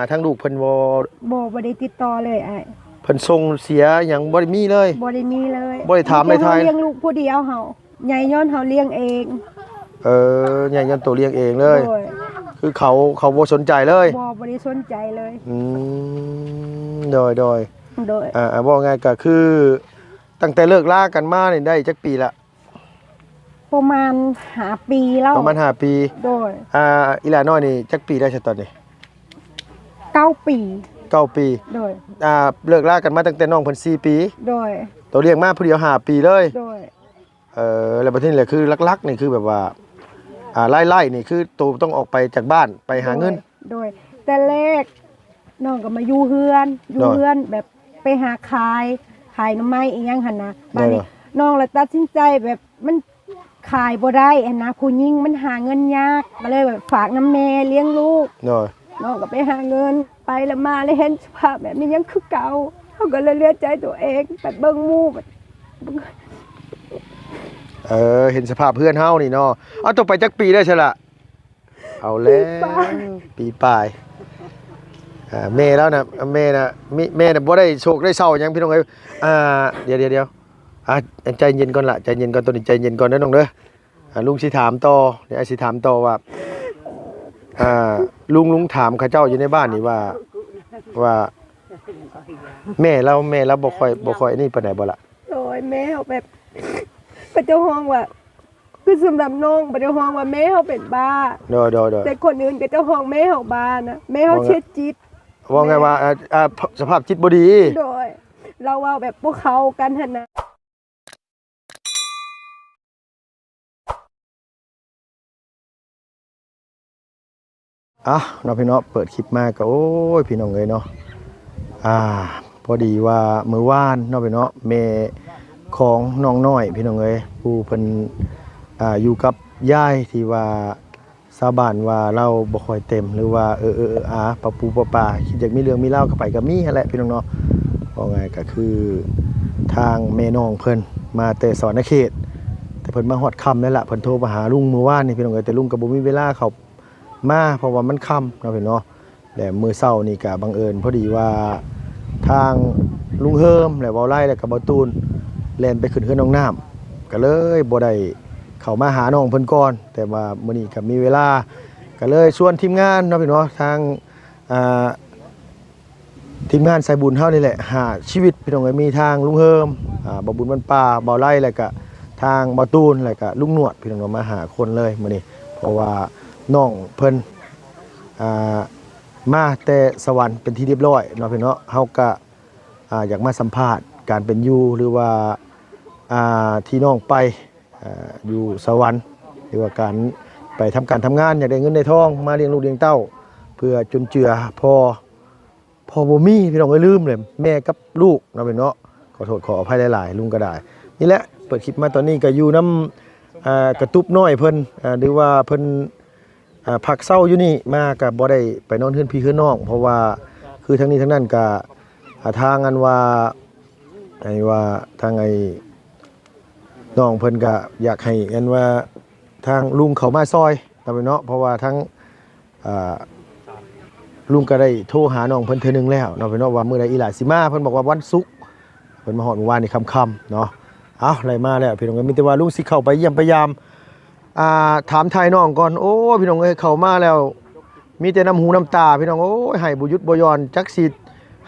ຫາທາງລູກເພິ່ນບໍ່? ບໍ່ ບໍ່ໄດ້ຕິດຕໍ່ເລີຍອ້າຍ. ເພິ່ນສົ່ງເສຍຫຍັງບໍ່ໄດ້ມີເລີຍ? ບໍ່ໄດ້ມີເລີຍ. ບໍ່ໄດ້ຖາມໄດ້ທາຍ? ມີແຕ່ເຮົາລ້ຽງລູກຜູ້ດຽວເຮົາ. ໃຫຍ່ຍ້ອນເຮົາລ້ຽງເອງ. ເອີ ໃຫຍ່ຍ້ອນໂຕລ້ຽງເອງເລີຍ. ໂດຍ. ຄືເຂົາ ເຂົາບໍ່ສົນໃຈເລີຍ? ບໍ່ ບໍ່ໄດ້ສົນໃຈເລີຍ. ອືມ ໂດຍ ໂດຍ ໂດຍ. ອ່າ ເວົ້າງ່າຍກໍຄື ຕັ້ງແຕ່ເລີກລາກັນມານີ້ໄດ້ຈັກປີລະ? ປະມານຫ້າປີແລ້ວ. ປະມານຫ້າປີ. ໂດຍ. ອ່າ ອີ່ຫຼ້ານ້ອຍນີ້ຈັກປີແລ້ວຊະຕອນນີ້? ເກົ້າປີ. ເກົ້າປີ. ໂດຍ. ອ່າ ເລີກລາກັນມາຕັ້ງແຕ່ນ້ອງເພິ່ນສີ່ປີ. ໂດຍ. ໂຕລ້ຽງມາຜູ້ດຽວຫ້າປີເລີຍ. ໂດຍ. ເອີ ແລ້ວບັດນີ້ແຫຼະ ຄືຫຼັກໆນີ້ຄືແບບວ່າ ອ່າ ລາຍໄດ້ນີ້ຄືໂຕຕ້ອງອອກໄປຈາກບ້ານໄປຫາເງິນ. ໂດຍ. ໂດຍ. ແຕ່ແລກ ນ້ອງກໍມາຢູ່ເຮືອນ ຢູ່ເຮືອນແບບໄປຫາຂາຍ ຂາຍໜໍ່ໄມ້ອີ່ຫຍັງຫັ້ນນະ. ບາດນີ້ນ້ອງລະຕັດສິນໃຈແບບມັນຂາຍບໍ່ໄດ້ຫັ້ນນະ ຜູ້ຍິງມັນຫາເງິນຍາກ ກໍເລີຍແບບຝາກນຳແມ່ລ້ຽງລູກ. ໂດຍ. ນ້ອງກໍໄປຫາເງິນ ໄປລະມາ ລະເຫັນສະພາບແບບນີ້ຍັງຄືເກົ່າ ເຮົາກໍເລີຍເຫຼືອໃຈຕົວເອງ ໄປເບິ່ງໝູ່ ເອີ ເຫັນສະພາບເຮືອນເຮົານີ້ເນາະ. ເອົາ ຕົກໄປຈັກປີແລ້ວຊະລະ? ເອົາແລ້ວ ປີປາຍ ປີປາຍ. ອ່າ ແມ່ລາວນະ ແມ່ນະ ແມ່ນະບໍ່ໄດ້ໂຊກໄດ້ເຊົາຫຍັງພີ່ນ້ອງເອີຍ. ອ່າ ດຽວໆໆ ອ່າ ໃຈເຢັນກ່ອນລະ ໃຈເຢັນກ່ອນ ໂຕນີ້ໃຈເຢັນກ່ອນເດີນ້ອງເດີ. ອ່າ ລຸງຊິຖາມຕໍ່ ດຽວອ້າຍຊິຖາມຕໍ່ວ່າ ອ່າ ລຸງ ລຸງຖາມເຂົາເຈົ້າຢູ່ໃນບ້ານນີ້ວ່າ ວ່າແມ່ລາວ ແມ່ລາວບໍ່ຄ່ອຍ ບໍ່ຄ່ອຍອັນນີ້ປານໃດບໍ່ລະ? ໂດຍ ແມ່ເຮົາແບບ ເຂົາເຈົ້າຮ້ອງວ່າ ຄືສຳລັບນ້ອງບໍ່ໄດ້ຮ້ອງວ່າແມ່ເຮົາເປັນບ້າ. ໂດຍໆໆ. ແຕ່ຄົນອື່ນເຂົາເຈົ້າຮ້ອງແມ່ເຮົາບ້ານະ ແມ່ເຮົາເສຍຈິດ. ເວົ້າງ່າຍວ່າ ອ່າ ອ່າ ສະພາບຈິດບໍ່ດີ. ໂດຍ. ລາວເວົ້າແບບບໍ່ເຂົ້າກັນຫັ້ນນະ. ອ່ະ ເນາະ ພີ່ນ້ອງເນາະ ເປີດຄລິບມາກໍ ໂອ້ຍ ພີ່ນ້ອງເອີຍເນາະ ອ່າ ພໍດີວ່າມື້ວານເນາະ ພີ່ນ້ອງເນາະ ແມ່ຂອງນ້ອງນ້ອຍ ພີ່ນ້ອງເອີຍ ຜູ້ເພິ່ນ ອ່າ ຢູ່ກັບຍາຍ ທີ່ວ່າຊາວບ້ານວ່າລາວບໍ່ຄ່ອຍເຕັມ ຫຼືວ່າ ເອີໆ ອາໆ ປະປູປະປາ ຄິດຢາກມີເລື່ອງມີລາວ ກໍໄປກໍມີຫັ້ນແຫຼະ ພີ່ນ້ອງເນາະ. ເວົ້າງ່າຍກໍຄືທາງແມ່ນ້ອງເພິ່ນມາແຕ່ສະຫວັນນະເຂດ ແຕ່ເພິ່ນມາຮອດຄ່ຳແລ້ວລະ ເພິ່ນໂທມາຫາລຸງມື້ວານນີ້ ພີ່ນ້ອງເອີຍ ແຕ່ລຸງກໍບໍ່ມີເວລາເຂົ້າ ມາ ເພາະວ່າມັນຄ່ຳເນາະ ພີ່ນ້ອງເນາະ. ແລະ ມື້ເຊົ້ານີ້ກະບັງເອີນພໍດີວ່າ ທາງລຸງເຮີມ ແລະ ເວົ້າໄລ ແລະ ກະເບົາຕູນ ແລ່ນໄປຂຶ້ນເຮືອນນ້ອງນ້ຳ ກະເລີຍບໍ່ໄດ້ເຂົ້າມາຫານ້ອງເພິ່ນກ່ອນ. ແຕ່ວ່າມື້ນີ້ກະມີເວລາ ກະເລີຍຊວນທີມງານເນາະ ພີ່ນ້ອງເນາະ ທາງ ອ່າ ທີມງານສາຍບຸນເຮົານີ້ແຫຼະ ຫ້າຊີວິດ ພີ່ນ້ອງເອີຍ ມີທາງລຸງເຮີມ ອ່າ ເບົາບຸນບ້ານປ່າ ເບົາໄລ ແລ້ວກະທາງເບົາຕູນ ແລ້ວກະລຸງໜວດ ພີ່ນ້ອງເນາະ ມາຫ້າຄົນເລີຍມື້ນີ້ ເພາະວ່ານ້ອງເພິ່ນ ອ່າ ມາແຕ່ສະຫວັນເປັນທີ່ຮຽບຮ້ອຍເນາະ ພີ່ນ້ອງເນາະ. ເຮົາກະ ອ່າ ຢາກມາສຳພາດການເປັນຢູ່ ຫຼືວ່າ ອ່າ ທີ່ນ້ອງໄປ ອ່າ ຢູ່ສະຫວັນ ຫຼືວ່າການໄປທຳການທຳງານ ຢາກໄດ້ເງິນໄດ້ທອງມາລ້ຽງລູກລ້ຽງເຕົ້າ ເພື່ອຈຸນເຈືອພໍ່ ພໍ່ບໍ່ມີ ພີ່ນ້ອງເອີຍ ລືມເລີຍ ແມ່ກັບລູກເນາະ ພີ່ນ້ອງເນາະ ຂໍໂທດຂໍອະໄພຫຼາຍໆ ລຸງກໍໄດ້. ນີ້ແຫຼະ ເປີດຄລິບມາຕອນນີ້ກໍຢູ່ນຳ ອ່າ ກະຕຸບນ້ອຍເພິ່ນ ອ່າ ຫຼືວ່າເພິ່ນ ອ່າ ພັກເຊົາຢູ່ນີ້ ມາກໍບໍ່ໄດ້ໄປນອນເຮືອນພີ່ເຮືອນນ້ອງ ເພາະວ່າຄືທາງນີ້ທາງນັ້ນກໍ ອ່າ ທາງອັນວ່າ ອັນວ່າທາງໄອ້ ນ້ອງເພິ່ນກະຢາກໃຫ້ອັນວ່າທາງລຸງເຂົ້າມາຊ່ອຍເນາະ ເພາະວ່າທາງ ອ່າ ລຸງກະໄດ້ໂທຫານ້ອງເພິ່ນເທື່ອໜຶ່ງແລ້ວເນາະ ເນາະ ວ່າມື້ໃດອີ່ຫຼ້າຊິມາ ເພິ່ນບອກວ່າວັນສຸກ ເພິ່ນມາຮອດມື້ວານນີ້ຄ່ຳໆເນາະ. ເອົາ ໄດ້ມາແລ້ວພີ່ນ້ອງເອີຍ ມີແຕ່ວ່າລຸງຊິເຂົ້າໄປຢ້ຽມໄປຢາມ ອ່າ ຖາມໄຖ່ນ້ອງກ່ອນ. ໂອ້ ພີ່ນ້ອງເອີຍ ເຂົ້າມາແລ້ວ ມີແຕ່ນ້ຳຫູນ້ຳຕາ ພີ່ນ້ອງເອີຍ ໄຫ້ບໍ່ຢຸດບໍ່ຢ່ອນ ຈັກຊິ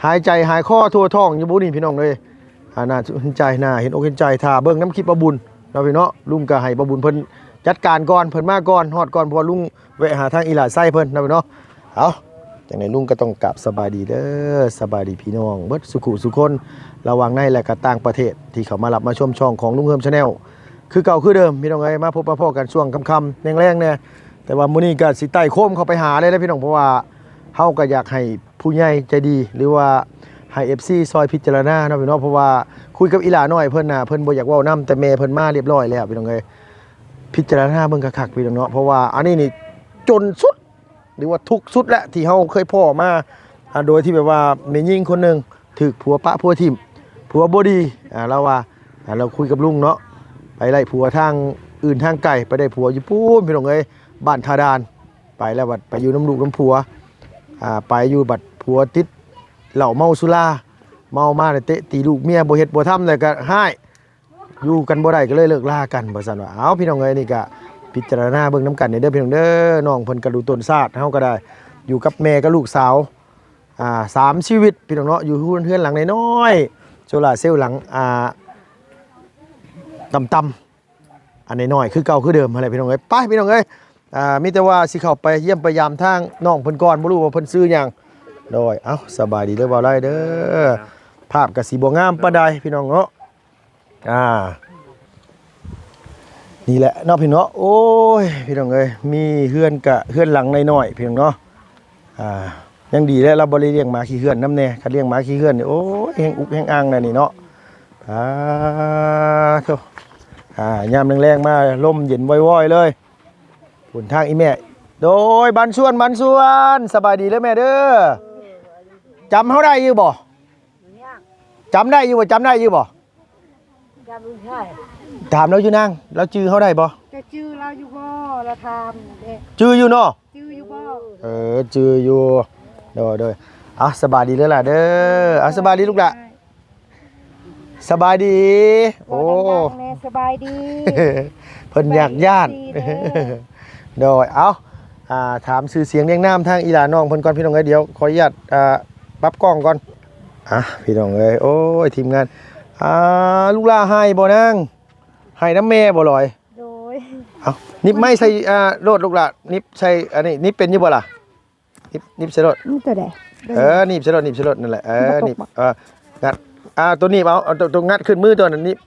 ຫາຍໃຈຫາຍຄໍທົ່ວທ້ອງຢູ່ບໍ່ນີ້ ພີ່ນ້ອງເອີຍ. ອ່າ ໜ້າເຫັນໃຈ ໜ້າເຫັນອົກເຫັນໃຈ ຖ້າເບິ່ງນຳຄລິບປ້າບຸນເນາະ ພີ່ນ້ອງເນາະ. ລຸງກໍໃຫ້ປ້າບຸນເພິ່ນຈັດການກ່ອນ ເພິ່ນມາກ່ອນ ຮອດກ່ອນ ເພາະວ່າລຸງແວະຫາທາງອີ່ຫຼ້າໄຊເພິ່ນເນາະ ພີ່ນ້ອງເນາະ. ເອົາ ຈັ່ງໃດລຸງກໍຕ້ອງກາບສະບາຍດີເດີ ສະບາຍດີພີ່ນ້ອງເບິດສູ່ຄູ່ສູ່ຄົນ ລະຫວ່າງໃນ ແລະ ກະຕ່າງປະເທດ ທີ່ເຂົ້າມາຮັບມາຊົມຊ່ອງຂອງລຸງເຮີມ Channel ຄືເກົ່າຄືເດີມ ພີ່ນ້ອງເອີຍ. ມາພົບມາພໍ້ກັນຊ່ວງຄ່ຳໆ ແລງໆ ແດ່ ແຕ່ວ່າມື້ນີ້ກໍຊິໄຕ່ໂຄມເຂົ້າໄປຫາເລີຍນະ ພີ່ນ້ອງ ເພາະວ່າເຮົາກໍຢາກໃຫ້ຜູ້ໃຫຍ່ໃຈດີ ຫຼືວ່າໃຫ້ເອັຟຊີຊ່ອຍພິຈາລະນາເນາະ ພີ່ນ້ອງເນາະ. ເພາະວ່າຄຸຍກັບອີ່ຫຼ້ານ້ອຍເພິ່ນນະ ເພິ່ນບໍ່ຢາກເວົ້ານຳ ແຕ່ແມ່ເພິ່ນມາຮຽບຮ້ອຍແລ້ວ ພີ່ນ້ອງເອີຍ. ພິຈາລະນາເບິ່ງຄັກໆ ພີ່ນ້ອງເນາະ ເພາະວ່າອັນນີ້ນີ້ຈົນສຸດ ຫຼືວ່າທຸກສຸດແຫຼະ ທີ່ເຮົາເຄີຍພໍ້ມາ ອ່າ ໂດຍທີ່ແບບວ່າແມ່ຍິງຄົນໜຶ່ງຖືກຜົວປະຜົວຖິ້ມ ຜົວບໍ່ດີ ອ່າ ລາວວ່າ ອ່າ ລາວຄຸຍກັບລຸງເນາະ ໄປໄດ້ຜົວທາງອື່ນທາງໄກ ໄປໄດ້ຜົວຢູ່ພຸ້ນ ພີ່ນ້ອງເອີຍ ບ້ານທ່າດ່ານ. ໄປແລ້ວບັດໄປຢູ່ນຳລູກນຳຜົວ ອ່າ ໄປຢູ່ບັດຜົວຕິດເຫຼົ້າເມົາສຸລາ ເມົາມາແລ້ວເຕະຕີລູກເມຍ ບໍ່ເຮັດບໍ່ທຳ ແລ້ວກໍຮ້າຍ ຢູ່ກັນບໍ່ໄດ້ ກໍເລີຍເລີກລາກັນ ວ່າຊັ້ນວ່າ. ເອົາ ພີ່ນ້ອງເອີຍ ນີ້ກໍພິຈາລະນາເບິ່ງນຳກັນເດີ ພີ່ນ້ອງເດີ. ນ້ອງເພິ່ນກໍດູຕົນຊາດ ເຮົາກໍໄດ້ຢູ່ກັບແມ່ກັບລູກສາວ ອ່າ ສາມຊີວິດ ພີ່ນ້ອງເນາະ ຢູ່ເຮືອນ ເຮືອນຫຼັງນ້ອຍໆ ໂຊລາເຊວຫຼັງ ອ່າ ຕ່ຳໆ ອັນນ້ອຍໆ ຄືເກົ່າຄືເດີມຫັ້ນແຫຼະ ພີ່ນ້ອງເອີຍ. ໄປ ພີ່ນ້ອງເອີຍ ອ່າ ມີແຕ່ວ່າຊິເຂົ້າໄປຢ້ຽມໄປຢາມທາງນ້ອງເພິ່ນກ່ອນ ບໍ່ຮູ້ວ່າເພິ່ນຊື່ຫຍັງ. ໂດຍ ເອົ້າ ສະບາຍດີເດີ ບ່າວໄລເດີ. ພາບກໍຊິບໍ່ງາມປານໃດ ພີ່ນ້ອງເນາະ. ອ່າ ນີ້ແຫຼະເນາະ ພີ່ນ້ອງເນາະ. ໂອ້ຍ ພີ່ນ້ອງເອີຍ ມີເຮືອນກະເຮືອນຫຼັງນ້ອຍໆ ພີ່ນ້ອງເນາະ. ອ່າ ຍັງດີແຫຼະ ລາວບໍ່ໄດ້ລ້ຽງໝາຂີ້ເຫື່ອນນຳແດ່. ຄັນລ້ຽງໝາຂີ້ເຫື່ອນນີ້ ໂອ້ຍ ແຮງອຸກແຮງອັ່ງແລ້ວນີ້ເນາະ. ອ່າ ໂທ້ ອ່າ ຍາມແລງໆ ມາ ລົມເຢັນວອຍໆ ເລີຍ. ພຸ້ນທາງອີ່ແມ່ ໂດຍ ບານຊວນ ບານຊວນ ສະບາຍດີເດີແມ່ເດີ. ຈຳເຮົາໄດ້ຢູ່ບໍ່? ຈຳໄດ້ຢູ່ບໍ່? ຈຳໄດ້ຢູ່ບໍ່? ຈຳບໍ່ໄດ້. ຖາມລາວຢູ່ນາງ ລາວຈື່ເຮົາໄດ້ບໍ່? ຈະຈື່ລາວຢູ່ບໍ່? ລາວຖາມເດ້. ຈື່ຢູ່ເນາະ? ຈື່ຢູ່ບໍ່? ເອີ ຈື່ຢູ່. ໂດຍ ໂດຍ. ເອົາ ສະບາຍດີເດີຫຼ້າເດີ. ເອົາ ສະບາຍດີລູກຫຼ້າ. ສະບາຍດີ. ໂອ້ ເວົ້າດັງໆແດ່ ສະບາຍດີ. ເພິ່ນຢາກຢ້ານ. ສະບາຍດີເດີ. ໂດຍ ເອົາ ອ່າ ຖາມຊື່ສຽງລຽງນາມທາງອີ່ຫຼ້ານ້ອງເພິ່ນກ່ອນ ພີ່ນ້ອງເອີຍ. ດຽວຂໍອະນຸຍາດ ອ່າ ປັບກ້ອງກ່ອນ. ອ່ະ ພີ່ນ້ອງເອີຍ ໂອ້ຍ ທີມງານ. ອ່າ ລູກຫຼ້າໄຫ້ບໍ່ນາງ? ໄຫ້ນຳແມ່ບໍ່ລອຍ? ໂດຍ. ເອົາ ໜີບໄມ້ໃສ່ ອ່າ ໂລດລູກຫຼ້າ. ໜີບໃສ່ອັນນີ້ ໜີບເປັນຢູ່ບໍ່ລະ? ໜີບ ໜີບໃສ່ໂລດ. ນີ້ຕົວໃດ? ເອີ ໜີບໃສ່ໂລດ ໜີບໃສ່ໂລດ ນັ້ນແຫຼະ. ເອີ ໜີບ ເອີ ງັດ ອ່າ ຕົວໜີບເອົາ ເອົາຕົວ ຕົວງັດຂຶ້ນມືຕົວນັ້ນ ໜີບ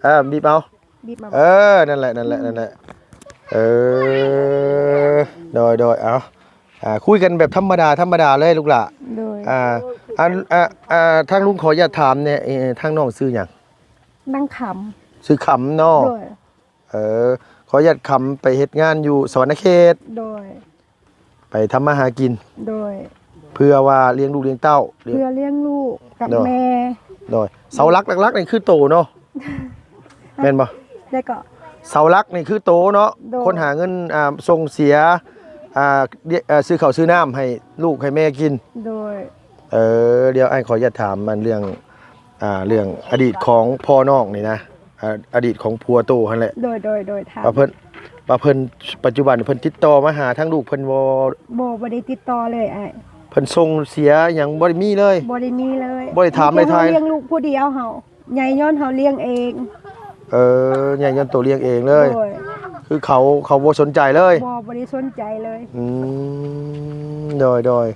ເອີ ບີບເອົາ ບີບເອົາ. ເອີ ນັ້ນແຫຼະ ນັ້ນແຫຼະ ນັ້ນແຫຼະ. ເອີ ໂດຍ ໂດຍ. ເອົາ ອ່າ ຄຸຍກັນແບບທຳມະດາ ທຳມະດາເລີຍລູກຫຼ້າ. ໂດຍ. ອ່າ ອັນ ອ່າ ອ່າ ທາງລຸງຂໍອະນຸຍາດຖາມແດ່ ເອີ ທາງນ້ອງຊື່ຫຍັງ? ນາງຄຳ. ຊື່ຄຳເນາະ. ໂດຍ. ເອີ ຂໍອະນຸຍາດຄຳໄປເຮັດງານຢູ່ສະຫວັນນະເຂດ. ໂດຍ. ໄປທຳມາຫາກິນ. ໂດຍ. ເພື່ອວ່າລ້ຽງລູກລ້ຽງເຕົ້າ. ເພື່ອລ້ຽງລູກກັບແມ່. ໂດຍ. ເສົາຫຼັກຫຼັກໆ ນີ້ຄືໂຕເນາະ ແມ່ນບໍ່? ແລ້ວກໍ ເສົາຫຼັກນີ້ຄືໂຕເນາະ. ໂດຍ. ຄົນຫາເງິນ ອ່າ ສົ່ງເສຍ ອ່າ ເອີ ຊື້ເຂົ້າຊື້ນ້ຳໃຫ້ລູກໃຫ້ແມ່ກິນ. ໂດຍ. ເອີ ດຽວອ້າຍຂໍອະນຸຍາດຖາມອັນເລື່ອງ ອ່າ ເລື່ອງອະດີດຂອງພໍ່ນ້ອງນີ້ນະ ອາ ອະດີດຂອງຜົວໂຕຫັ້ນແຫຼະ. ໂດຍ ໂດຍ ໂດຍ. ຖາມ ວ່າເພິ່ນ ວ່າເພິ່ນ ປັດຈຸບັນເພິ່ນຕິດຕໍ່ມາຫາທາງລູກເພິ່ນບໍ່? ບໍ່ ບໍ່ໄດ້ຕິດຕໍ່ເລີຍອ້າຍ. ເພິ່ນສົ່ງເສຍຫຍັງບໍ່ໄດ້ມີເລີຍ? ບໍ່ໄດ້ມີເລີຍ. ບໍ່ໄດ້ຖາມໄດ້ທາຍ? ມີແຕ່ເຮົາລ້ຽງລູກຜູ້ດຽວ ເຮົາໃຫຍ່ຍ້ອນເຮົາລ້ຽງເອງ. ເອີ ໃຫຍ່ຍ້ອນໂຕລ້ຽງເອງເລີຍ. ໂດຍ. ຄືເຂົາ ເຂົາບໍ່ສົນໃຈເລີຍ? ບໍ່ ບໍ່ໄດ້ສົນໃຈເລີຍ. ອືມ ໂດຍ ໂດຍ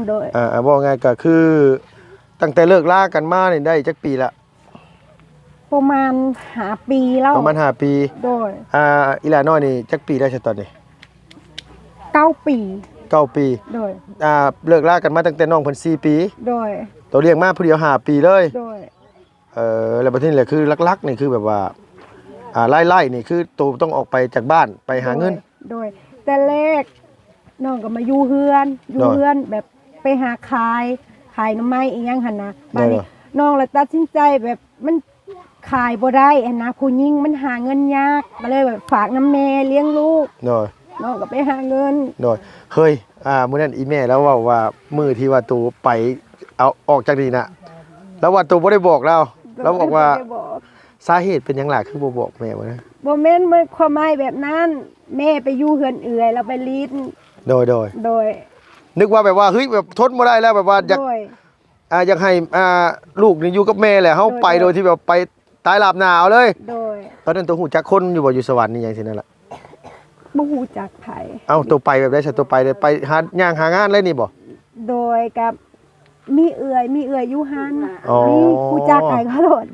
ໂດຍ. ອ່າ ເວົ້າງ່າຍກໍຄື ຕັ້ງແຕ່ເລີກລາກັນມານີ້ໄດ້ຈັກປີລະ? ປະມານຫ້າປີແລ້ວ. ປະມານຫ້າປີ. ໂດຍ. ອ່າ ອີ່ຫຼ້ານ້ອຍນີ້ຈັກປີແລ້ວຊະຕອນນີ້? ເກົ້າປີ. ເກົ້າປີ. ໂດຍ. ອ່າ ເລີກລາກັນມາຕັ້ງແຕ່ນ້ອງເພິ່ນສີ່ປີ. ໂດຍ. ໂຕລ້ຽງມາຜູ້ດຽວຫ້າປີເລີຍ. ໂດຍ. ເອີ ແລ້ວບັດນີ້ແຫຼະ ຄືຫຼັກໆ ນີ້ຄືແບບວ່າ ອ່າ ລາຍໄດ້ນີ້ຄືໂຕຕ້ອງອອກໄປຈາກບ້ານໄປຫາເງິນ. ໂດຍ ໂດຍ. ແຕ່ແລກ ນ້ອງກໍມາຢູ່ເຮືອນ ຢູ່ເຮືອນແບບໄປຫາຂາຍ ຂາຍໜໍ່ໄມ້ອີ່ຫຍັງຫັ້ນນະ. ບາດນີ້ນ້ອງລະຕັດສິນໃຈແບບມັນຂາຍບໍ່ໄດ້ຫັ້ນນະ ຜູ້ຍິງມັນຫາເງິນຍາກ ກໍເລີຍແບບຝາກນຳແມ່ລ້ຽງລູກ. ໂດຍ. ນ້ອງກໍໄປຫາເງິນ. ໂດຍ. ເຮີ້ຍ ອ່າ ມື້ນັ້ນອີ່ແມ່ລາວເວົ້າວ່າ ມື້ທີ່ວ່າໂຕໄປ ເອົາ ອອກຈາກນີ້ນະ ລາວວ່າໂຕບໍ່ໄດ້ບອກລາວ ລາວບອກວ່າ ບໍ່ໄດ້ບອກ. ສາເຫດເປັນຫຍັງຫຼ້າ ຄືບໍ່ບອກແມ່ວະນະ? ບໍ່ແມ່ນ ໝາຍຄວາມໝາຍແບບນັ້ນ ແມ່ໄປຢູ່ເຮືອນເອື້ອຍ ລາວໄປຫຼິ້ນ. ໂດຍ ໂດຍ ໂດຍ. ນຶກວ່າແບບວ່າ ເຮີ້ຍ ແບບທົນບໍ່ໄດ້ແລ້ວ ແບບວ່າຢາກ ໂດຍ ອ່າ ຢາກໃຫ້ ອ່າ ລູກນີ້ຢູ່ກັບແມ່ແຫຼະ ເຮົາ ໂດຍ ໄປ ໂດຍ ໂດຍທີ່ແບບໄປຕາຍລາບໜ້າເອົາເລີຍ. ໂດຍ. ຕອນນັ້ນໂຕຮູ້ຈັກຄົນຢູ່ບໍ່ ຢູ່ສະຫວັນນີ້ຫຍັງຊີ້ນັ້ນລະ? ບໍ່ຮູ້ຈັກໃຜ. ເອົ້າ ໂຕໄປແບບໃດຊະ? ໂຕໄປໄດ້ໄປຫາ ຍ່າງຫາງານເລີຍນີ້ບໍ່? ໂດຍ ກັບ ມີເອື້ອຍ ມີເອື້ອຍຢູ່ຫັ້ນ. ອໍ ມີຮູ້ຈັກອ້າຍເຂົາໂລດ.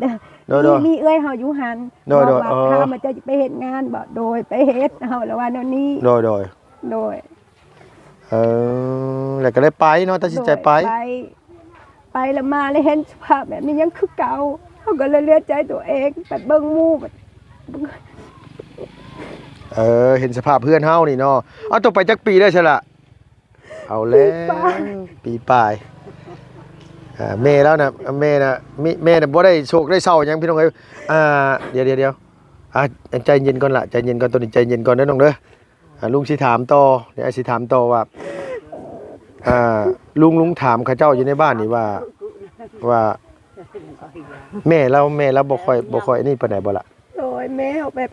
ໂດຍ ໂດຍ. ມີ ມີເອື້ອຍເຮົາຢູ່ຫັ້ນ. ໂດຍ ໂດຍ. ບອກວ່າ ເອີ ຖາມວ່າເຈົ້າຈະໄປເຮັດງານບໍ່? ໂດຍ ໄປເຮັດ ເຮົາລະວ່າແນວນີ້. ໂດຍ ໂດຍ. ໂດຍ. ເອີ ແລ້ວກໍໄດ້ໄປເນາະ ຕັດສິນໃຈໄປ. ໂດຍ ໄປ ໄປລະມາ ລະເຫັນສະພາບແບບນີ້ຍັງຄືເກົ່າ ເຮົາກໍເລີຍເຫຼືອໃຈຕົວເອງ ໄປເບິ່ງໝູ່ ເອີ ເຫັນສະພາບເຮືອນເຮົານີ້ເນາະ. ເອົາ ຕົກໄປຈັກປີແລ້ວຊະລະ? ເອົາແລ້ວ ປີປາຍ ປີປາຍ. ອ່າ ແມ່ລາວນະ ແມ່ນະ ແມ່ນະບໍ່ໄດ້ໂສກໄດ້ເສົ້າຫຍັງ ພີ່ນ້ອງເອີຍ. ອ່າ ດຽວໆໆ ອ່າ ໃຈເຢັນກ່ອນລະ ໃຈເຢັນກ່ອນ ໂຕນີ້ໃຈເຢັນກ່ອນເດີນ້ອງເດີ. ອ່າ ລຸງຊິຖາມຕໍ່ ດຽວອ້າຍຊິຖາມຕໍ່ວ່າ ອ່າ ລຸງ ລຸງຖາມເຂົາເຈົ້າຢູ່ໃນບ້ານນີ້ວ່າ ວ່າແມ່ລາວ ແມ່ລາວບໍ່ຄ່ອຍ ບໍ່ຄ່ອຍອັນນີ້ປານໃດບໍ່ລະ? ໂດຍ ແມ່ເຮົາແບບ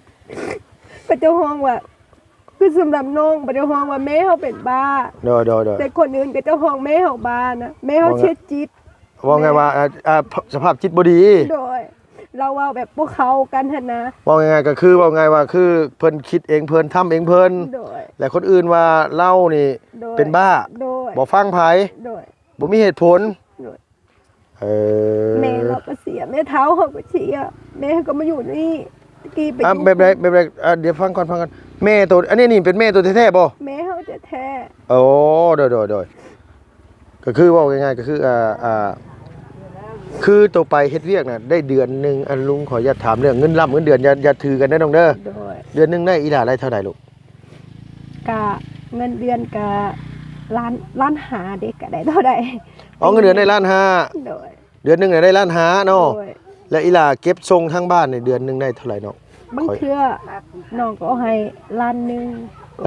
ເຂົາເຈົ້າຮ້ອງວ່າ ຄືສຳລັບນ້ອງບໍ່ໄດ້ຮ້ອງວ່າແມ່ເຮົາເປັນບ້າ. ໂດຍ ໂດຍ ໂດຍ ແຕ່ຄົນອື່ນເຂົາເຈົ້າຮ້ອງແມ່ເຮົາບ້ານະ ແມ່ເຮົາເສຍຈິດ. ເວົ້າງ່າຍວ່າ ອ່າ ອ່າ ສະພາບຈິດບໍ່ດີ. ໂດຍ ລາວເວົ້າແບບບໍ່ເຂົ້າກັນຫັ້ນນະ. ເວົ້າງ່າຍໆ ກໍຄື ເວົ້າງ່າຍວ່າຄືເພິ່ນຄິດເອງເພິ່ນ ທຳເອງເພິ່ນ. ໂດຍ ແລະຄົນອື່ນວ່າລາວນີ້ ໂດຍ ເປັນບ້າ. ໂດຍ ບໍ່ຟັງໃຜ. ໂດຍ ບໍ່ມີເຫດຜົນ. ໂດຍ ເອີ ແມ່ເຮົາກໍເສຍ ແມ່ເຖົ້າເຮົາກໍເສຍ ແມ່ເຮົາກໍມາຢູ່ນີ້ ແຕ່ກີ້ໄປ ອ່າ ຢູ່ ແບບໃດ ແບບໃດ? ອ່າ ດຽວຟັງກ່ອນ ຟັງກ່ອນ ແມ່ໂຕ ອັນນີ້ນີ້ເປັນແມ່ໂຕແທ້ໆບໍ່? ແມ່ເຮົາແທ້ໆ. ໂອ້ ໂດຍ ໂດຍ ໂດຍ ກໍຄືເວົ້າງ່າຍໆ ກໍຄື ອ່າ ອ່າ ຄືໂຕໄປເຮັດວຽກນະ ໄດ້ເດືອນໜຶ່ງ ອັນ ລຸງຂໍອະນຸຍາດຖາມເລື່ອງເງິນລ່ຳເງິນເດືອນ ຢ່າ ຢ່າຖືກັນເດີນ້ອງເດີ. ໂດຍ ເດືອນໜຶ່ງໄດ້ອີ່ຫຼ້າໄດ້ເທົ່າໃດລູກ? ກະເງິນເດືອນກະລ້ານ ລ້ານຫ້າເດ້ ກະໄດ້ເທົ່າໃດ? ອໍ ເງິນເດືອນໄດ້ລ້ານຫ້າ. ໂດຍ ເດືອນໜຶ່ງໄດ້ລ້ານຫ້າເນາະ. ໂດຍ ແລະອີ່ຫຼ້າເກັບສົ່ງທາງບ້ານນີ້ເດືອນໜຶ່ງໄດ້ເທົ່າໃດເນາະ? ບາງເທື່ອນ້ອງກໍເອົາໃຫ້ລ້ານໜຶ່ງ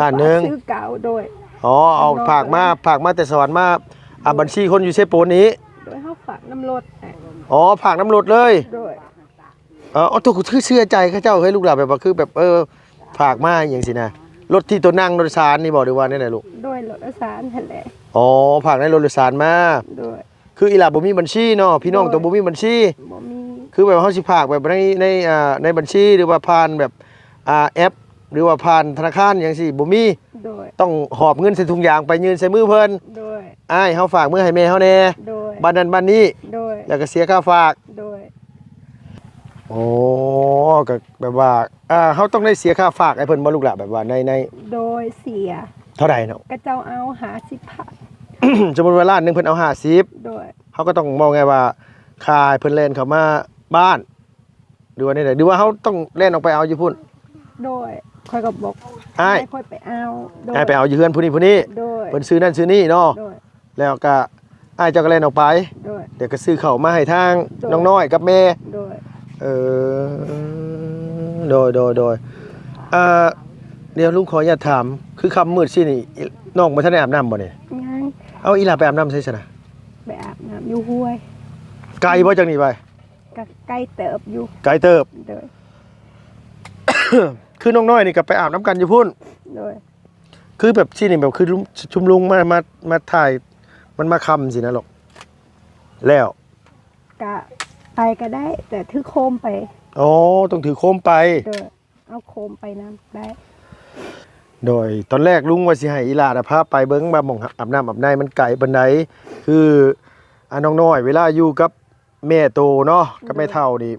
ລ້ານໜຶ່ງ ຊື້ເຂົ້າ. ໂດຍ ອໍ ເອົາ ນ້ອງ ຝາກມາ ກໍ ຝາກມາແຕ່ສະຫວັນມາ ອ່າ ໂດຍ ບັນຊີຄົນຢູ່ເຊໂປນນີ້. ໂດຍ ເຮົາຝາກນຳລົດ. ອໍ ຝາກນຳລົດເລີຍ. ໂດຍ ເອີ ໂອ້ ໂຕຄືເຊື່ອໃຈເຂົາເຈົ້າເຮີ້ຍລູກຫຼານ ແບບວ່າຄືແບບ ເອີ ຝາກມາຫຍັງຊີ້ນະ ລົດທີ່ໂຕນັ່ງໂດຍສານນີ້ບໍ່ ຫຼືວ່າແນວໃດລູກ? ໂດຍ ລົດໂດຍສານຫັ້ນແຫຼະ. ອໍ ຝາກໃນລົດໂດຍສານມາ. ໂດຍ ຄືອີ່ຫຼ້າບໍ່ມີບັນຊີເນາະ ພີ່ນ້ອງ ໂດຍ ໂຕບໍ່ມີບັນຊີ. ບໍ່ມີ ຄືແບບເຮົາຊິຝາກແບບໃນ ໃນ ອ່າ ໃນບັນຊີ ຫຼືວ່າຜ່ານແບບ ອ່າ ແອັບ ຫຼືວ່າຜ່ານທະນາຄານຫຍັງຊີ້ ບໍ່ມີ. ໂດຍ ຕ້ອງຫອບເງິນໃສ່ຖົງຢາງໄປຍື່ນໃສ່ມືເພິ່ນ. ໂດຍ ອ້າຍ ເຮົາຝາກເມືອໃຫ້ແມ່ເຮົາແດ່ ໂດຍ ບ້ານນັ້ນບ້ານນີ້. ໂດຍ ແລ້ວກໍເສຍຄ່າຝາກ. ໂດຍ ໂອ້ ກໍແບບວ່າ ອ່າ ເຮົາຕ້ອງໄດ້ເສຍຄ່າຝາກໃຫ້ເພິ່ນບໍ່ລູກຫຼະ? ແບບວ່າໃນ ໃນ ໂດຍ ເສຍ. ເທົ່າໃດເນາະ? ຂະເຈົ້າເອົາຫ້າສິບພັນ. ສົມມຸດວ່າລ້ານໜຶ່ງ ເພິ່ນເອົາຫ້າສິບ. ໂດຍ ເຮົາກໍຕ້ອງເວົ້າງ່າຍວ່າ ຄ່າໃຫ້ເພິ່ນແລ່ນເຂົ້າມາບ້ານ ຫຼືວ່າແນວໃດ? ຫຼືວ່າເຮົາຕ້ອງແລ່ນອອກໄປເອົາຢູ່ພຸ້ນ? ໂດຍ ຂ້ອຍກໍບອກ ອ້າຍ ອ້າຍຂ້ອຍໄປເອົາ. ໂດຍ ອ້າຍໄປເອົາຢູ່ເຮືອນຜູ້ນີ້ຜູ້ນີ້. ໂດຍ ເພິ່ນຊື້ນັ້ນຊື້ນີ້ເນາະ. ໂດຍ ແລ້ວກໍອ້າຍເຈົ້າກໍແລ່ນອອກໄປ. ໂດຍ ແລ້ວກໍຊື້ເຂົ້າມາໃຫ້ທາງ ໂດຍ ນ້ອງນ້ອຍກັບແມ່. ໂດຍ ເອີ ໂດຍ ໂດຍ ໂດຍ ອ່າ ດຽວລຸງຂໍອະນຸຍາດຖາມ ຄືຄ່ຳມືດຊີ້ນີ້ ນ້ອງບໍ່ທັນໄດ້ອາບນ້ຳບໍ່ນີ້? ຍັງ. ເອົາ ອີ່ຫຼ້າໄປອາບນ້ຳໃສຊັ້ນນະ? ໄປອາບນ້ຳຢູ່ຫ້ວຍ. ໄກບໍ່ຈາກນີ້ໄປ? ກໍໄກເຕີບຢູ່. ໄກເຕີບ. ໂດຍ ຄືນ້ອງນ້ອຍນີ້ກໍໄປອາບນຳກັນຢູ່ພຸ້ນ. ໂດຍ ຄືແບບຊີ້ນີ້ ແບບຄືຊຸມ ຊຸມລຸງມາ ມາ ມາຖ່າຍ ມັນມາຄ່ຳຊີ້ນະລູກ. ແລ້ວ ກະໄປກໍໄດ້ ແຕ່ຖືໂຄມໄປ. ອໍ ຕ້ອງຖືໂຄມໄປ. ໂດຍ ເອົາໂຄມໄປນຳໄດ້. ໂດຍ ຕອນແລກລຸງວ່າຊິໃຫ້ອີ່ຫຼ້ານະພາໄປເບິ່ງວ່າໝ່ອງອາບນ້ຳອາບໃນມັນໄກປານໃດ ຄື ອ່າ ນ້ອງນ້ອຍເວລາຢູ່ກັບ ແມ່ໂຕເນາະ ກັບແມ່ເຖົ້ານີ້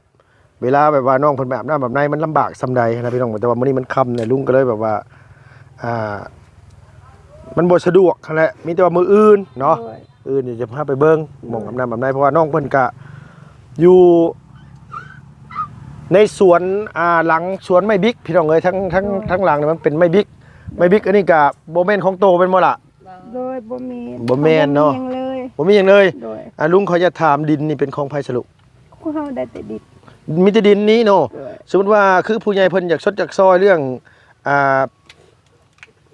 ເວລາແບບວ່ານ້ອງເພິ່ນໄປອາບນ້ຳອາບໃນ ມັນລຳບາກສ່ຳໃດນະພີ່ນ້ອງ. ແຕ່ວ່າມື້ນີ້ມັນຄ່ຳແລ້ວ ລຸງກໍເລີຍແບບວ່າ ອ່າ ມັນບໍ່ສະດວກຫັ້ນແຫຼະ. ມີແຕ່ວ່າມື້ອື່ນເນາະ ໂດຍ ມື້ອື່ນຈະພາໄປເບິ່ງ ໂດຍ ໝ່ອງອາບນ້ຳອາບໃນ ເພາະວ່ານ້ອງເພິ່ນກະຢູ່ໃນສວນ ອ່າ ຫຼັງສວນໄມ້ບິກ ພີ່ນ້ອງເອີຍ. ທັງ ທັງ ໂດຍ ທັງຫຼັງນີ້ມັນເປັນໄມ້ບິກ. ໄມ້ບິກອັນນີ້ກະບໍ່ແມ່ນຂອງໂຕແມ່ນບໍ່ລະ? ໂດຍ ບໍ່ແມ່ນ ບໍ່ແມ່ນເນາະ ບໍ່ມີຫຍັງເລີຍ ບໍ່ມີຫຍັງເລີຍ. ໂດຍ ອ່າ ລຸງຂໍອະນຸຍາດຖາມ ດິນນີ້ເປັນຂອງໃຜສະລຸ? ຂອງເຮົາໄດ້ແຕ່ດິນ ມີແຕ່ດິນນີ້ເນາະ. ໂດຍ ສົມມຸດວ່າຄືຜູ້ໃຫຍ່ເພິ່ນຢາກຊົດຢາກຊ່ອຍເລື່ອງ ອ່າ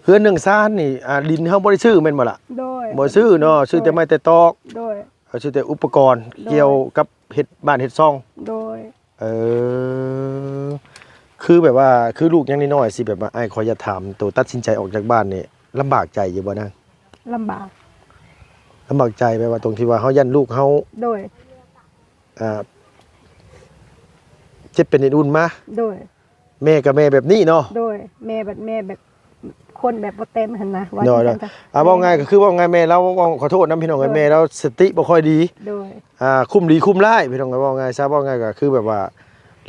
ເຮືອນເລື່ອງຊານນີ້ ອ່າ ດິນເຮົາບໍ່ໄດ້ຊື້ແມ່ນບໍ່ລະ? ໂດຍ ບໍ່ໄດ້ຊື້ເນາະ ໂດຍ ຊື້ແຕ່ໄມ້ແຕ່ຕອກ. ໂດຍ ເຮົາຊື້ແຕ່ອຸປະກອນ ໂດຍ ກ່ຽວກັບເຮັດບ້ານເຮັດຊ່ອງ. ໂດຍ ເອີ ຄືແບບວ່າ ຄືລູກຍັງນ້ອຍໆ ຊິແບບວ່າ ອ້າຍຂໍຢາກຖາມ ໂຕຕັດສິນໃຈອອກຈາກບ້ານນີ້ ລຳບາກໃຈຢູ່ບໍ່ນາງ? ລຳບາກ ລຳບາກໃຈແບບວ່າ ຕົງທີ່ວ່າເຮົາຢ້ານລູກເຮົາ ໂດຍ ອ່າ ເຈັບເປັນເອັນອຸ່ນມາ. ໂດຍ ແມ່ກໍແມ່ແບບນີ້ເນາະ. ໂດຍ ແມ່ແບບ ແມ່ແບບ ຄົນແບບບໍ່ເຕັມຫັ້ນນະ ວ່າ ໂດຍ ຈັ່ງ ໂດຍ ຊັ້ນຊະ. ອ່າ ເວົ້າງ່າຍກໍຄື ເວົ້າງ່າຍແມ່ລາວ ເວົ້າຂໍໂທດນຳພີ່ນ້ອງເອີຍ ໂດຍ ແມ່ລາວສະຕິບໍ່ຄ່ອຍດີ. ໂດຍ ອ່າ ຄຸ້ມດີຄຸ້ມຮ້າຍ ພີ່ນ້ອງເອີຍ ເວົ້າງ່າຍຊະ ເວົ້າງ່າຍກໍຄືແບບວ່າ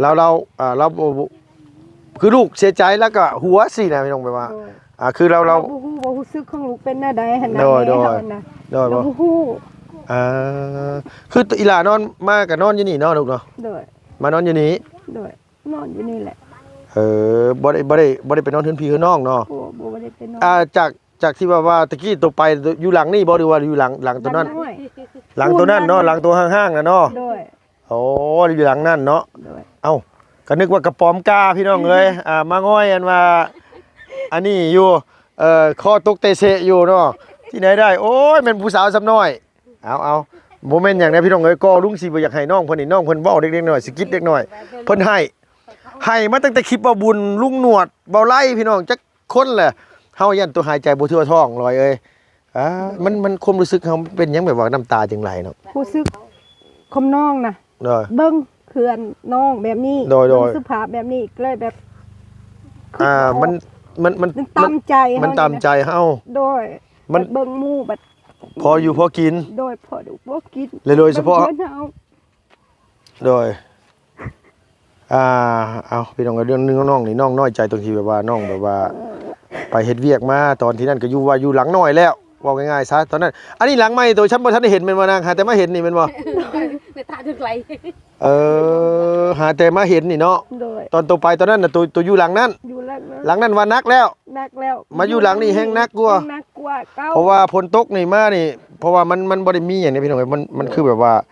ລາວ ລາວ ອ່າ ລາວບໍ່ ບໍ່ ຄືລູກເສຍໃຈລາວກໍຫົວຊີ້ນະ ພີ່ນ້ອງ ແບບວ່າ ໂດຍ ອ່າ ຄືລາວ ລາວ ລາວບໍ່ຮູ້ວ່າຮູ້ສຶກຂອງລູກເປັນແນວໃດຫັ້ນນະ. ໂດຍ ແມ່ ໂດຍ ເຮົາຫັ້ນນະ ໂດຍ ລາວບໍ່ຮູ້. ອ່າ ຄືອີ່ຫຼ້ານອນມາກໍນອນຢູ່ນີ້ເນາະ ລູກເນາະ? ໂດຍ ມານອນຢູ່ນີ້. ໂດຍ ນອນຢູ່ນີ້ແຫຼະ. ເອີ ບໍ່ໄດ້ ບໍ່ໄດ້ ບໍ່ໄດ້ໄປນອນເຮືອນພີ່ເຮືອນນ້ອງເນາະ? ບໍ່ ບໍ່ ບໍ່ໄດ້ໄປນອນ. ອ່າ ຈາກ ຈາກທີ່ວ່າ ວ່າຕະກີ້ໂຕໄປຢູ່ຫຼັງນີ້ບໍ່ ຫຼືວ່າຢູ່ຫຼັງ ຫຼັງໂຕນັ້ນ? ຫຼັງໂຕນ້ອຍ ຫຼັງໂຕນັ້ນເນາະ ຫຼັງໂຕຫ້າງໆນະເນາະ. ໂດຍ ໂອ້ ຢູ່ຫຼັງນັ້ນເນາະ. ໂດຍ ເອົ້າ ກໍນຶກວ່າກະປອມກ້າ ພີ່ນ້ອງເອີຍ. ອ່າ ມາງ່ອຍອັນວ່າ ອັນນີ້ຢູ່ ເອີ ຄໍຕົກເຕະເຊະຢູ່ເນາະ. ທີ່ໄດ້ໄດ້ ໂອ້ຍ ແມ່ນຜູ້ສາວສ່ຳນ້ອຍ. ເອົາ ເອົາ ບໍ່ແມ່ນຫຍັງນະພີ່ນ້ອງເອີຍ ກໍລຸງຊິບໍ່ຢາກໃຫ້ນ້ອງເພິ່ນນີ້ ນ້ອງເພິ່ນເວົ້າເດັກໆນ້ອຍໆ ສະກິດເດັກນ້ອຍ ເພິ່ນໃຫ້ ໃຫ້ມາຕັ້ງແຕ່ຄລິບເວົ້າບຸນ ລຸງໜວດ ເວົ້າໄລ່ ພີ່ນ້ອງ ຈັກຄົນແຫຼະ ເຮົາຢ້ານຕົວຫາຍໃຈບໍ່ທົ່ວທ້ອງ ລອຍເອີຍ. ອ່າ ມັນ ມັນ ຄວາມຮູ້ສຶກເຮົາເປັນຫຍັງ ແບບວ່ານ້ຳຕາຈຶ່ງໄຫຼເນາະ? ຮູ້ສຶກຂອງນ້ອງນະ ໂດຍ ເບິ່ງເພື່ອນນ້ອງແບບນີ້ ໂດຍ ໂດຍ ເບິ່ງສະພາບແບບນີ້ ກໍເລີຍແບບ ອ່າ ຄຶດບໍ່ອອກ ມັນ ມັນ ມັນ ມັນຕາມໃຈເຮົາ ມັນຕາມໃຈເຮົາ ໂດຍ ມັນ ບັດເບິ່ງໝູ່ບັດ ພໍຢູ່ພໍກິນ ໂດຍ ພໍຢູ່ພໍກິນ ແລະໂດຍສະເພາະ ເບິ່ງເພື່ອນເຮົາ ໂດຍ ອ່າ ເອົາ ພີ່ນ້ອງເອີຍ ເລື່ອງໜຶ່ງນ້ອງນີ້ ນ້ອງນ້ອຍໃຈຕົງທີ່ແບບວ່າ ນ້ອງແບບວ່າໄປເຮັດວຽກມາ ຕອນທີ່ນັ້ນກໍຢູ່ວ່າຢູ່ຫຼັງນ້ອຍແລ້ວ ເວົ້າງ່າຍໆຊະ ຕອນນັ້ນ. ອັນນີ້ຫຼັງໃໝ່ໂຕ ຊຳບໍ່ທັນໄດ້ເຫັນແມ່ນບໍ່ນາງ? ຫາແຕ່ມາເຫັນນີ້ແມ່ນບໍ່? ໂດຍ ໃນຕາເຖິງໄຫຼ ເອີ ຫາແຕ່ມາເຫັນນີ້ເນາະ ໂດຍ ຕອນໂຕໄປຕອນນັ້ນນະ ໂຕ ໂຕຢູ່ຫຼັງນັ້ນ ຢູ່ຫຼັງນັ້ນ ຫຼັງນັ້ນວ່າໜັກແລ້ວ ໜັກແລ້ວ ມາຢູ່ຫຼັງນີ້ແຮງໜັກກວ່າ ແຮງໜັກກວ່າເກົ່າ ເພາະວ່າຝົນຕົກນີ້ມານີ້ ເພາະວ່າມັນ ມັນບໍ່ໄດ້ມີຫຍັງເດ້ພີ່ນ້ອງເອີຍ ມັນ ມັນຄືແບບວ່າ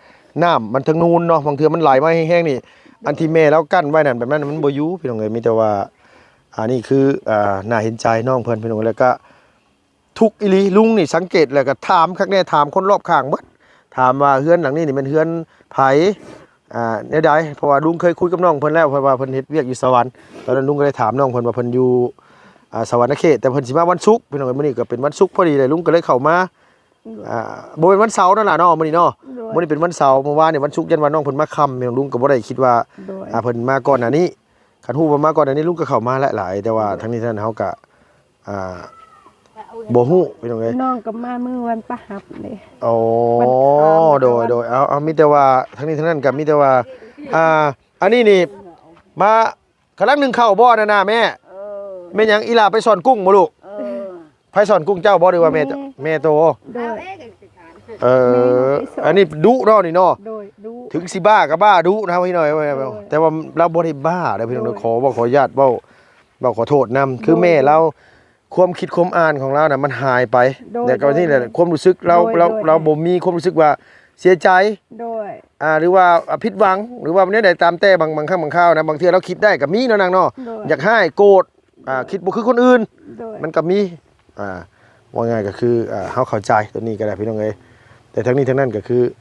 ນ້ຳມັນທາງນູນເນາະ ບາງເທື່ອມັນໄຫຼມາແຮງໆນີ້ ໂດຍ ອັນທີ່ແມ່ລາວກັ້ນໄວ້ນັ້ນ ແບບນັ້ນມັນບໍ່ຢູ່ພີ່ນ້ອງເອີຍ ມີແຕ່ວ່າ ອັນນີ້ຄື ອ່າ ໜ້າເຫັນໃຈນ້ອງເພິ່ນພີ່ນ້ອງ ແລ້ວກະທຸກອີ່ຫຼີ ລຸງນີ້ສັງເກດແລ້ວກະຖາມຄັກແນ່ ຖາມຄົນລອບຂ້າງເບິດ ຖາມວ່າເຮືອນຫຼັງນີ້ນີ້ແມ່ນເຮືອນໃຜ ອ່າ ແນວໃດ ເພາະວ່າລຸງເຄີຍຄຸຍກັບນ້ອງເພິ່ນແລ້ວ ເພິ່ນວ່າເພິ່ນເຮັດວຽກຢູ່ສະຫວັນ ຕອນນັ້ນລຸງກໍໄດ້ຖາມນ້ອງເພິ່ນວ່າເພິ່ນຢູ່ ອ່າ ສະຫວັນນະເຂດ ແຕ່ເພິ່ນຊິມາວັນສຸກ ພີ່ນ້ອງເອີຍ ມື້ນີ້ກໍເປັນວັນສຸກພໍດີເລີຍ ລຸງກໍເລີຍເຂົ້າມາ ອືມ ອ່າ ບໍ່ແມ່ນວັນເສົານັ້ນລະເນາະ ມື້ນີ້ເນາະ ໂດຍ ມື້ນີ້ເປັນວັນເສົາ ເມື່ອວານນີ້ວັນສຸກ ຢ້ານວ່ານ້ອງເພິ່ນມາຄ່ຳ ແມ່ນລຸງກໍບໍ່ໄດ້ຄິດວ່າ ໂດຍ ອ່າ ເພິ່ນມາກ່ອນໜ້ານີ້ ຄັນຮູ້ວ່າມາກ່ອນໜ້ານີ້ ລຸງກໍເຂົ້າມາຫຼາຍໆ ແຕ່ວ່າ ໂດຍ ທັງນີ້ທັງນັ້ນເຮົາກໍ ອ່າ ບໍ່ຮູ້ ພີ່ນ້ອງເອີຍ ນ້ອງກໍມາມື້ວັນພະຫັດເດ້ ອໍ ວັນອັງຄານ ໂດຍ ໂດຍ ເອົາ ເອົາ ມີແຕ່ວ່າ ທັງນີ້ທັງນັ້ນກໍມີແຕ່ວ່າ ອ່າ ອັນນີ້ນີ້ ມາ ກຳລັງໜຶ້ງເຂົ້າບໍ່ນັ້ນນະແມ່? ເອີ ແມ່ນຫຍັງ ອີ່ຫຼ້າໄປສອນກຸ້ງບໍ່ລູກ? ເອີ ໃຜສອນກຸ້ງ ເຈົ້າບໍ່ ຫຼືວ່າແມ່? ແມ່ ແມ່ໂຕ ໂດຍ ເອີ ແມ່ເຮົາໄປສອນ ອັນນີ້ດຸເນາະນີ້ເນາະ ໂດຍ ດຸ ເຖິງຊິບ້າກໍບ້າດຸນະພີ່ນ້ອງ ໂດຍ ແຕ່ວ່າລາວບໍ່ໄດ້ບ້າເດີພີ່ນ້ອງ ໂດຍ ຂໍເວົ້າ ຂໍອະນຸຍາດເວົ້າ ເວົ້າຂໍໂທດນຳ ໂດຍ ຄືແມ່ລາວ ຄວາມຄິດຄວາມອ່ານຂອງລາວນະ ມັນຫາຍໄປ ໂດຍ ແລ້ວກໍ ໂດຍ ນີ້ແຫຼະ ໂດຍ ຄວາມຮູ້ສຶກລາວ ໂດຍ ລາວ ໂດຍ ລາວບໍ່ມີຄວາມຮູ້ສຶກວ່າເສຍໃຈ ໂດຍ ອ່າ ຫຼືວ່າ ອ່າ ຜິດຫວັງ ຫຼືວ່າແນວໃດຕາມແຕ່ ບາງ ບາງຄັ້ງບາງຄາວນະ ບາງເທື່ອລາວຄິດໄດ້ກໍມີເນາະນາງເນາະ ໂດຍ ຢາກຮ້າຍ ໂກດ ອ່າ ໂດຍ ຄິດບໍ່ຄືຄົນອື່ນ ໂດຍ ມັນກໍມີ ອ່າ ເວົ້າງ່າຍກໍຄື ອ່າ ເຮົາເຂົ້າໃຈຕົວນີ້ກໍໄດ້ພີ່ນ້ອງເອີຍ ແຕ່ທັງນີ້ທັງນັ້ນກໍຄື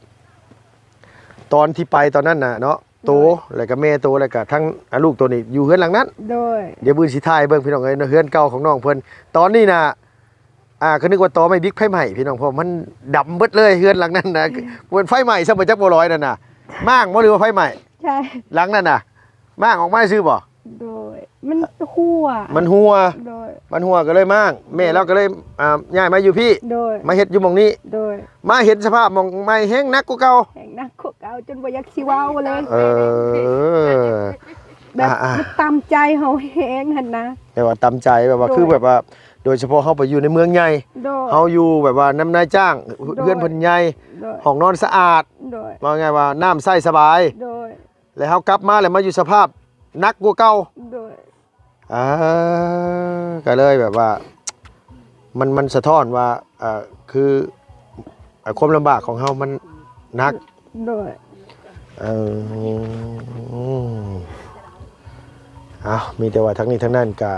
ຕອນທີ່ໄປຕອນນັ້ນນະເນາະ ໂຕ ໂດຍ ແລ້ວກໍແມ່ໂຕ ແລ້ວກໍທັງ ອ່າ ລູກໂຕນີ້ຢູ່ເຮືອນຫຼັງນັ້ນ ໂດຍ ດຽວມື້ອື່ນຊິຖ່າຍໃຫ້ເບິ່ງພີ່ນ້ອງເອີຍ ເຮືອນເກົ່າຂອງນ້ອງເພິ່ນ ຕອນນີ້ນະ ອ່າ ກໍນຶກວ່າຕໍໄມ້ບິກໄຟໄໝ້ພີ່ນ້ອງ ເພາະມັນດຳເບິດເລີຍເຮືອນຫຼັງນັ້ນນະ ເປັນໄຟໄໝ້ຊ້ຳ ບໍ່ຈັກບໍ່ລອຍນັ້ນນະ ມ້າງບໍ່ ຫຼືວ່າໄຟໄໝ້? ໃຊ່ ຫຼັງນັ້ນນະ ມ້າງອອກມາຊື່ບໍ່? ໂດຍ ມັນຮົ່ວ ມັນຮົ່ວ ໂດຍ ມັນຮົ່ວກໍເລີຍມ້າງ ແມ່ລາວກໍເລີຍ ອ່າ ຍ້າຍມາຢູ່ພີ້ ໂດຍ ມາເຮັດຢູ່ໝ່ອງນີ້ ໂດຍ ມາເຫັນສະພາບໝ່ອງໃໝ່ແຮງໜັກກວ່າເກົ່າ ແຮງໜັກກວ່າເກົ່າ ຈົນບໍ່ຢາກຊິເວົ້າເລີຍ ເອີ ແບບ ອ່າໆ ມັນຕາມໃຈເຮົາແຮງຫັ້ນນະ ແບບວ່າຕາມໃຈ ແບບວ່າ ໂດຍ ຄືແບບວ່າ ໂດຍສະເພາະເຮົາໄປຢູ່ໃນເມືອງໃຫຍ່ ໂດຍ ເຮົາຢູ່ແບບວ່ານຳນາຍຈ້າງ ໂດຍ ເຮືອນເພິ່ນໃຫຍ່ ໂດຍ ຫ້ອງນອນສະອາດ ໂດຍ ເວົ້າງ່າຍວ່ານ້ຳໃຊ້ສະບາຍ ໂດຍ ແລ້ວເຮົາກັບມາແລ້ວມາຢູ່ສະພາບໜັກກວ່າເກົ່າ ໂດຍ ອ່າ ກໍເລີຍແບບວ່າ ມັນ ມັນສະທ້ອນວ່າ ເອີ ຄື ເອີ ຄວາມລຳບາກຂອງເຮົາມັນໜັກ ໂດຍ ເອີ ເອົ້າ ມີແຕ່ວ່າທັງນີ້ທັງນັ້ນກະ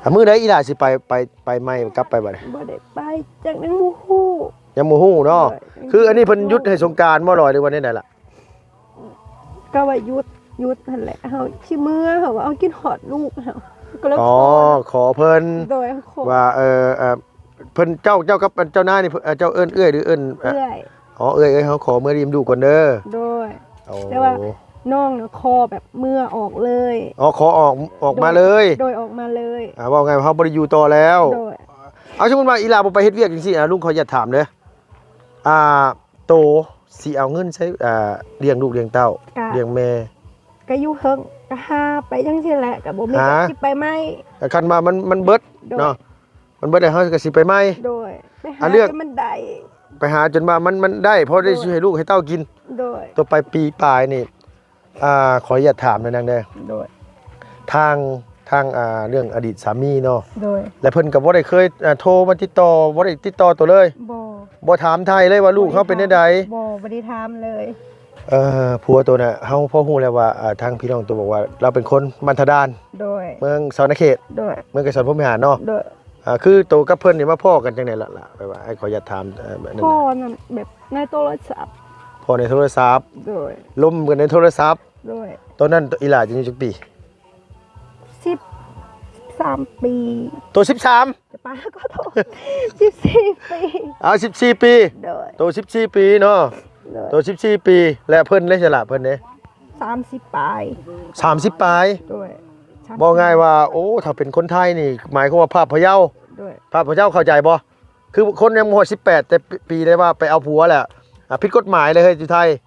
ອ່າ ມື້ໃດອີ່ຫຼ້າຊິໄປ ໄປ ໄປໃໝ່ ກັບໄປບັດນີ້? ບໍ່ໄດ້ໄປ ຈັກຍັງບໍ່ຮູ້ ຍັງບໍ່ຮູ້ເນາະ ໂດຍ ຄືອັນນີ້ເພິ່ນຢຸດໃຫ້ສົງການບໍ່ລອຍ ຫຼືວ່າແນວໃດລະ? ກໍວ່າຢຸດ ຢຸດຫັ້ນແຫຼະ ເຮົາຊິເມືອ ເຮົາວ່າເຮົາຄິດຮອດລູກເຮົາ ກໍເລີຍ ອໍ ຂໍ ຂໍເພິ່ນ ໂດຍ ຂໍ ວ່າ ເອີ ເອີ ເພິ່ນ ເຈົ້າ ເຈົ້າກັບເຈົ້ານາຍນີ້ ເອີ ເຈົ້າເອີ້ນເອື້ອຍ ຫຼືເອີ້ນ ເອື້ອຍ ອໍ ເອື້ອຍເອີຍ ເຮົາຂໍເມືອດິນນຳລູກກ່ອນເດີ ໂດຍ ໂອ້ ແຕ່ວ່ານ້ອງນະຂໍແບບເມືອອອກເລີຍ ອໍ ຂໍອອກ ອອກມາເລີຍ ໂດຍ ອອກມາເລີຍ ອ່າ ເວົ້າງ່າຍວ່າເຮົາບໍ່ໄດ້ຢູ່ຕໍ່ແລ້ວ ໂດຍ ເອົາ ສົມມຸດວ່າອີ່ຫຼ້າບໍ່ໄປເຮັດວຽກຈັ່ງຊີ້ ອ່າ ລຸງຂໍອະນຸຍາດຖາມເດີ ອ່າ ໂຕຊິເອົາເງິນໃສ ອ່າ ລ້ຽງລູກລ້ຽງເຕົ້າ ກະ ລ້ຽງແມ່ ກະຢູ່ເທິງ ກະຫາໄປຈັ່ງຊີ້ແຫຼະ ກະບໍ່ມີ ຫາ ກະຊິໄປໃໝ່ ຄັນວ່າມັນ ມັນເບິດ ໂດຍ ເນາະ ມັນເບິດແລ້ວເຮົາກະຊິໄປໃໝ່ ໂດຍ ໄປຫາ ອ່າ ເລືອກ ຈົນມັນໄດ້ ໄປຫາຈົນວ່າມັນ ມັນໄດ້ ພໍໄດ້ ໂດຍ ຊື້ໃຫ້ລູກໃຫ້ເຕົ້າກິນ ໂດຍ ຕໍ່ໄປປີປາຍນີ້ ອ່າ ຂໍອະນຸຍາດຖາມໜ້ອຍໜຶ່ງເດີ ໂດຍ ທາງ ທາງ ອ່າ ເລື່ອງອະດີດສາມີເນາະ ໂດຍ ແລະເພິ່ນກໍບໍ່ໄດ້ເຄີຍ ອ່າ ໂທມາຕິດຕໍ່ ບໍ່ໄດ້ຕິດຕໍ່ໂຕເລີຍ ບໍ່ ບໍ່ຖາມໄຖ່ເລີຍວ່າລູກເຮົາເປັນແນວໃດ ບໍ່ໄດ້ຖາມ ບໍ່ ບໍ່ໄດ້ຖາມເລີຍ ເອີ ຜົວໂຕນະ ເຮົາພໍຮູ້ແລ້ວວ່າ ອ່າ ທາງພີ່ນ້ອງໂຕບອກວ່າລາວເປັນຄົນບ້ານທ່າດ່ານ ໂດຍ ເມືອງສະຫວັນນະເຂດ ໂດຍ ເມືອງໄກສອນພົມວິຫານເນາະ ໂດຍ ອ່າ ຄືໂຕກັບເພິ່ນນີ້ມາພໍ້ກັນຈັ່ງໃດລະ ລະ ແບບວ່າ ອ້າຍຂໍອະນຸຍາດຖາມ ເອີ ແບບນັ້ນ ພໍ້ນະ ນັ້ນແບບໃນໂທລະສັບ ພໍ້ໃນໂທລະສັບ ໂດຍ ລົມກັນໃນໂທລະສັບ ໂດຍ ຕອນນັ້ນອີ່ຫຼ້າອາຍຸຈັກປີ? ສິບ ສິບສາມປີ ໂຕສິບສາມ ຈະປາ ຂໍໂທດ ສິບສີ່ປີ ເອົາ ສິບສີ່ປີ ໂດຍ ໂຕສິບສີ່ປີເນາະ ໂດຍ ໂຕສິບສີ່ປີ ແລະເພິ່ນເດ້ ສະຫຼະເພິ່ນເດ້? ສາມສິບປາຍ ສາມສິບປາຍ ໂດຍ ເວົ້າງ່າຍວ່າ ໂອ້ ຖ້າເປັນຄົນໄທນີ້ ໝາຍຄວາມວ່າພາບພະເຍົາ ໂດຍ ພາບພະເຍົາເຂົ້າໃຈບໍ່? ຄືຄົນຍັງບໍ່ຮອດສິບແປດ ແຕ່ປີໄດ້ວ່າໄປເອົາຜົວແລ້ວ ອ່າ ຜິດກົດໝາຍເລີຍເຮີ້ຍ ຢູ່ໄທ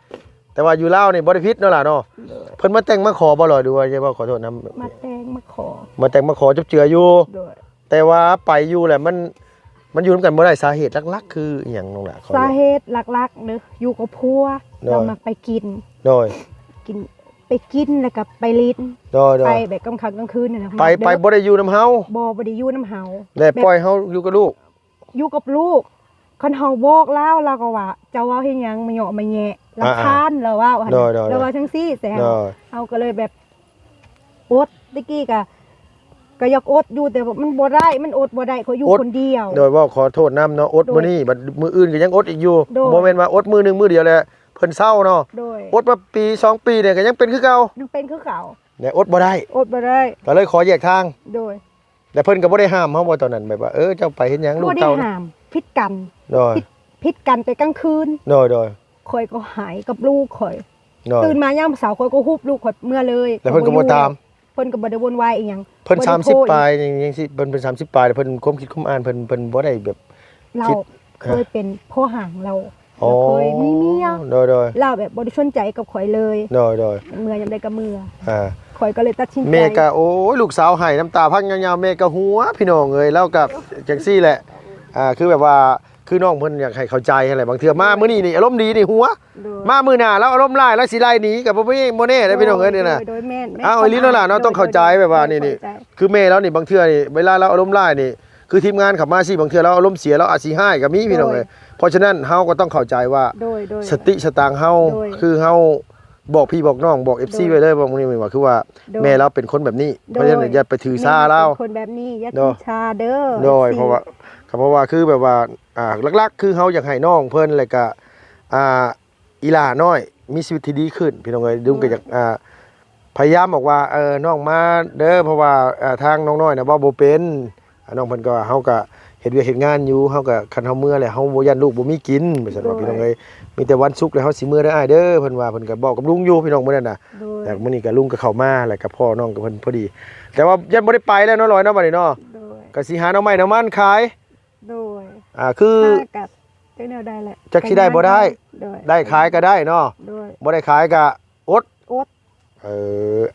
ແຕ່ວ່າຢູ່ລາວນີ້ບໍ່ໄດ້ຜິດເນາະຫຼ້າເນາະ ໂດຍ ເພິ່ນມາແຕ່ງມາຂໍບໍ່ລະ ຫຼືວ່າ ເວົ້າຂໍໂທດນຳ ມາແຕ່ງມາຂໍ ມາແຕ່ງມາຂໍຈົບເຈືອຢູ່ ໂດຍ ແຕ່ວ່າໄປຢູ່ແລ້ວມັນ ມັນຢູ່ນຳກັນບໍ່ໄດ້ ສາເຫດຫຼັກໆຄືອີ່ຫຍັງນ້ອງຫຼ້າ? ສາເຫດຫຼັກໆເດີ ຢູ່ກັບຜົວ ໂດຍ ລາວມັກໄປກິນ ໂດຍ ກິນ ໄປກິນແລ້ວກໍໄປຫຼິ້ນ ໂດຍໆ ໄປແບບກາງຄ່ຳກາງຄືນນີ້ນະ ໄປ ໄປບໍ່ໄດ້ຢູ່ນຳເຮົາ ບໍ່ ບໍ່ໄດ້ຢູ່ນຳເຮົາ ແລະ ແບບ ປ່ອຍເຮົາຢູ່ກັບລູກ ຢູ່ກັບລູກ ຄັນເຮົາບອກລາວ ລາວກໍວ່າ ເຈົ້າເວົ້າເຮັດຫຍັງ ມາເຍາະມາແຍະ ລຳຄານ ອ່າໆ ລາວເວົ້າຫັ້ນ ໂດຍໆໆ ລາວເວົ້າຈັ່ງຊີ້ແຊະ ໂດຍ ເຮົາກໍເລີຍແບບອົດ ແຕ່ກີ້ກະ ກະຢາກອົດຢູ່ ແຕ່ວ່າມັນບໍ່ໄດ້ ມັນອົດບໍ່ໄດ້ ຂ້ອຍຢູ່ຄົນດຽວ ໂດຍ ເວົ້າຂໍໂທດນຳເນາະ ອົດ ໂດຍ ມື້ນີ້ ບັດມື້ອື່ນກໍຍັງອົດອີກຢູ່ ໂດຍ ບໍ່ແມ່ນວ່າອົດມື້ໜຶ່ງມື້ດຽວແລ້ວເພິ່ນເຊົາເນາະ ໂດຍ ອົດມາປີສອງປີນີ້ກໍຍັງເປັນຄືເກົ່າ ຍັງເປັນຄືເກົ່າ ແລະ ອົດບໍ່ໄດ້ ອົດບໍ່ໄດ້ ກໍເລີຍຂໍແຍກທາງ ໂດຍ ແລະເພິ່ນກໍບໍ່ໄດ້ຫ້າມເຮົາບໍ່ຕອນນັ້ນ ແບບວ່າ ເອີ ເຈົ້າໄປເຮັດຫຍັງລູກເຕົ້າ ບໍ່ໄດ້ຫ້າມ ຜິດກັນ ໂດຍ ຜິດ ຜິດກັນແຕ່ກາງຄືນ ໂດຍໆ ຂ້ອຍກໍຫາຍກັບລູກຂ້ອຍ ໂດຍ ຕື່ນມາຍາມເຊົ້າຂ້ອຍກໍຮຸບລູກຂ້ອຍເມືອເລີຍ ແລ້ວເພິ່ນກໍບໍ່ຕາມ ເພິ່ນກໍບໍ່ໄດ້ວຸ່ນວາຍອີ່ຫຍັງ ເພິ່ນ ບໍ່ໄດ້ໂທອີກ ສາມສິບປາຍ ຍັງ ຍັງຊິ ເພິ່ນ ເພິ່ນສາມສິບປາຍ ເພິ່ນຄວາມຄິດຄວາມອ່ານເພິ່ນ ເພິ່ນບໍ່ໄດ້ແບບ ລາວ ຄິດ ເຄີຍເປັນພໍ່ຫ້າງລາວ ອໍ ລາວເຄີຍມີເມຍ ໂດຍໆ ລາວແບບບໍ່ໄດ້ສົນໃຈກັບຂ້ອຍເລີຍ ໂດຍໆ ເມືອຍາມໃດກໍເມືອ ອ່າ ຂ້ອຍກໍເລີຍຕັດສິນໃຈ ແມ່ກໍ ໂອ້ຍ ລູກສາວໄຫ້ນ້ຳຕາພັງຍາວໆ ແມ່ກໍຫົວ ພີ່ນ້ອງເອີຍ ລາວກໍຈັ່ງຊີ້ແຫຼະ ອ່າ ຄືແບບວ່າ ຄືນ້ອງເພິ່ນຢາກໃຫ້ເຂົ້າໃຈຫັ້ນແຫຼະ ບາງເທື່ອມາມື້ນີ້ນີ້ອາລົມດີນີ້ຫົວ ໂດຍ ມາມື້ໜ້າລາວອາລົມຮ້າຍ ລາວຊິໄລ່ໜີກໍບໍ່ມີ ບໍ່ແນ່ເດ້ພີ່ນ້ອງເອີຍນີ້ນະ ໂດຍໆ ແມ່ນໆ ອ້າວ ອີ່ຫຼີເນາະຫຼ້າເນາະ ຕ້ອງເຂົ້າໃຈແບບວ່ານີ້ນີ້ ເຂົ້າໃຈ ຄືແມ່ລາວນີ້ບາງເທື່ອນີ້ ເວລາລາວອາລົມຮ້າຍນີ້ ຄືທີມງານເຂົ້າມາຊີ້ ບາງເທື່ອລາວອາລົມເສຍ ລາວອາດຊິຮ້າຍກໍມີພີ່ນ້ອງເອີຍ ໂດຍ ເພາະສະນັ້ນເຮົາກໍຕ້ອງເຂົ້າໃຈວ່າ ໂດຍໆ ສະຕິສະຕັງເຮົາ ໂດຍ ຄືເຮົາບອກພີ່ບອກນ້ອງ ບອກເອັຟຊີ ໂດຍ ໄວ້ເລີຍ ບອກມື້ນີ້ວ່າ ຄືວ່າ ໂດຍ ແມ່ລາວເປັນຄົນແບບນີ້ ໂດຍ ເພາະສະນັ້ນຢ່າໄປຖືຊາລາວ ແມ່ເປັນຄົນແບບນີ້ ຢ່າຖືຊາເດີ ໂດຍ ເພາະວ່າ ເພາະວ່າຄືແບບວ່າ ອ່າ ຫຼັກໆ ຄືເຮົາຢາກໃຫ້ນ້ອງເພິ່ນ ແລ້ວກະ ອ່າ ອີ່ຫຼ້ານ້ອຍມີຊີວິດທີ່ດີຂຶ້ນ ພີ່ນ້ອງເອີຍ ລຸງກໍຢາກ ອ່າ ພະຍາຍາມບອກວ່າ ເອີ ນ້ອງມາເດີ ເພາະວ່າ ອ່າ ທາງນ້ອງນ້ອຍນະເວົ້າບໍ່ເປັນ ອ່າ ນ້ອງເພິ່ນກໍ ເຮົາກໍເຮັດວຽກເຮັດງານຢູ່ ເຮົາກໍ ຄັນເຮົາເມືອແລ້ວ ເຮົາບໍ່ຢ້ານລູກບໍ່ມີກິນ ວ່າຊັ້ນເນາະ ໂດຍ ພີ່ນ້ອງເອີຍ ມີແຕ່ວັນສຸກແລ້ວເຮົາຊິເມືອເດີອ້າຍເດີ ເພິ່ນວ່າ ເພິ່ນກໍບອກກັບລຸງຢູ່ ພີ່ນ້ອງ ມື້ນັ້ນນະ ໂດຍ ແລ້ວມື້ນີ້ກໍລຸງກໍເຂົ້າມາ ແລ້ວກໍພໍ້ນ້ອງກັບເພິ່ນພໍດີ ແຕ່ວ່າຍັງບໍ່ໄດ້ໄປແລ້ວເນາະ ລອຍເນາະ ບັດນີ້ເນາະ ໂດຍ ກໍຊິຫາໜໍ່ໄມ້ໜໍ່ມັນຂາຍ ໂດຍ ອ່າ ຄື ຫາກັບ ຈັກແນວໃດແຫຼະ ຈັກຊິໄດ້ບໍ່ໄດ້ ໂດຍ ໄດ້ຂາຍກໍໄດ້ເນາະ ໂດຍ ບໍ່ໄດ້ຂາຍກໍອົດ ອົດ ເອີ